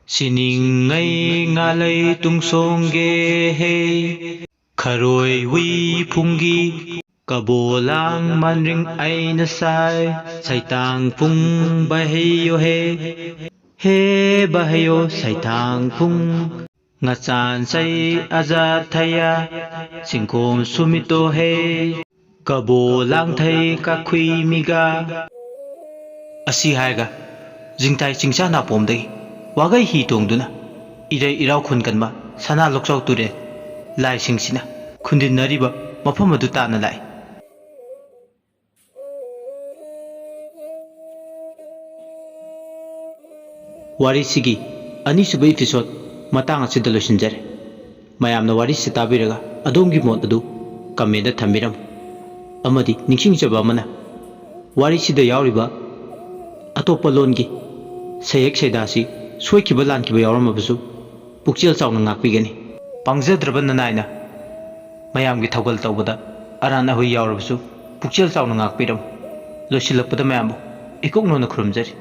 ꯁꯤꯅꯤꯡꯉꯩ ꯉꯥꯂꯩ ꯇꯨꯡꯁꯣꯡꯒꯦ ꯍꯦ, ꯈꯔꯣꯏ ꯍꯨꯏ ꯐꯨꯡꯒꯤ, ꯀꯕꯣꯂꯥꯡ ꯃꯟꯔꯤꯡ ꯑꯩꯅ ꯁꯥꯏ, ꯁꯩꯇꯥꯡ ꯐꯨꯡ ꯕꯍꯩꯌꯣ ꯍꯦ, ꯍꯦ ꯕꯍꯩꯌꯣ ꯁꯩꯇꯥꯡ ꯐꯨꯡ, ꯉꯆꯥꯟ ꯆꯩ ꯑꯖꯥꯊꯌꯥ, ꯁꯤꯡꯈꯣꯝ ꯁꯨꯃꯤꯇꯣ ꯍꯦ, ꯀꯕꯣ ꯂꯥꯡꯊꯩ ꯀꯥꯈꯨꯏ ꯃꯤꯒꯥ꯫ ꯑꯁꯤ ꯍꯥꯏꯔꯒ ꯖꯤꯡꯇꯥꯏ ꯆꯤꯡꯁꯥ ꯅꯥꯄꯣꯝꯗꯒꯤ ꯋꯥꯒꯩ ꯍꯤ ꯇꯣꯡꯗꯨꯅ ꯏꯔꯩ ꯏꯔꯥꯎ ꯈꯨꯟ ꯀꯟꯕ ꯁꯅꯥ ꯂꯣꯛꯆꯥꯎ ꯇꯨꯔꯦꯜ ꯂꯥꯏꯁꯤꯡꯁꯤꯅ ꯈꯨꯟꯗꯤꯟꯅꯔꯤꯕ ꯃꯐꯝ ꯑꯗꯨ ꯇꯥꯟꯅ ꯂꯥꯛꯏ꯫ ꯋꯥꯔꯤꯁꯤꯒꯤ ꯑꯅꯤꯁꯨꯕ episode ꯃꯇꯥꯡ ꯑꯁꯤꯗ ꯂꯣꯏꯁꯤꯟꯖꯔꯦ꯫ ꯃꯌꯥꯝꯅ ꯋꯥꯔꯤꯁꯤ ꯇꯥꯕꯤꯔꯒ ꯑꯗꯣꯝꯒꯤ ꯃꯣꯠ ꯑꯗꯨ comment ꯊꯝꯕꯤꯔꯝꯃꯨ꯫ ꯑꯃꯗꯤ ꯅꯤꯡꯁꯤꯡꯖꯕ ꯑꯃꯅ, ꯋꯥꯔꯤꯁꯤꯗ ꯌꯥꯎꯔꯤꯕ ꯑꯇꯣꯞꯄ ꯂꯣꯟꯒꯤ ꯁꯩꯌꯦꯛ ꯁꯩꯗꯥꯁꯤ ꯁꯣꯏꯈꯤꯕ ꯂꯥꯟꯈꯤꯕ ꯌꯥꯎꯔꯝꯃꯕꯁꯨ ꯄꯨꯛꯆꯦꯜ ꯆꯥꯎꯅ ꯉꯥꯛꯄꯤꯒꯅꯤ꯫ ꯄꯥꯡꯖꯗ꯭ꯔꯕ ꯅꯅꯥꯏꯅ ꯃꯌꯥꯝꯒꯤ ꯊꯧꯒꯜ ꯇꯧꯕꯗ ꯑꯔꯥꯟ ꯑꯍꯣꯏ ꯌꯥꯎꯔꯕꯁꯨ ꯄꯨꯛꯆꯦꯜ ꯆꯥꯎꯅ ꯉꯥꯛꯄꯤꯔꯝꯃꯨ꯫ ꯂꯣꯏꯁꯤꯜꯂꯛꯄꯗ ꯃꯌꯥꯝꯕꯨ ꯏꯀꯣꯛ ꯅꯣꯟꯅ ꯈꯨꯔꯨꯝꯖꯔꯤ꯫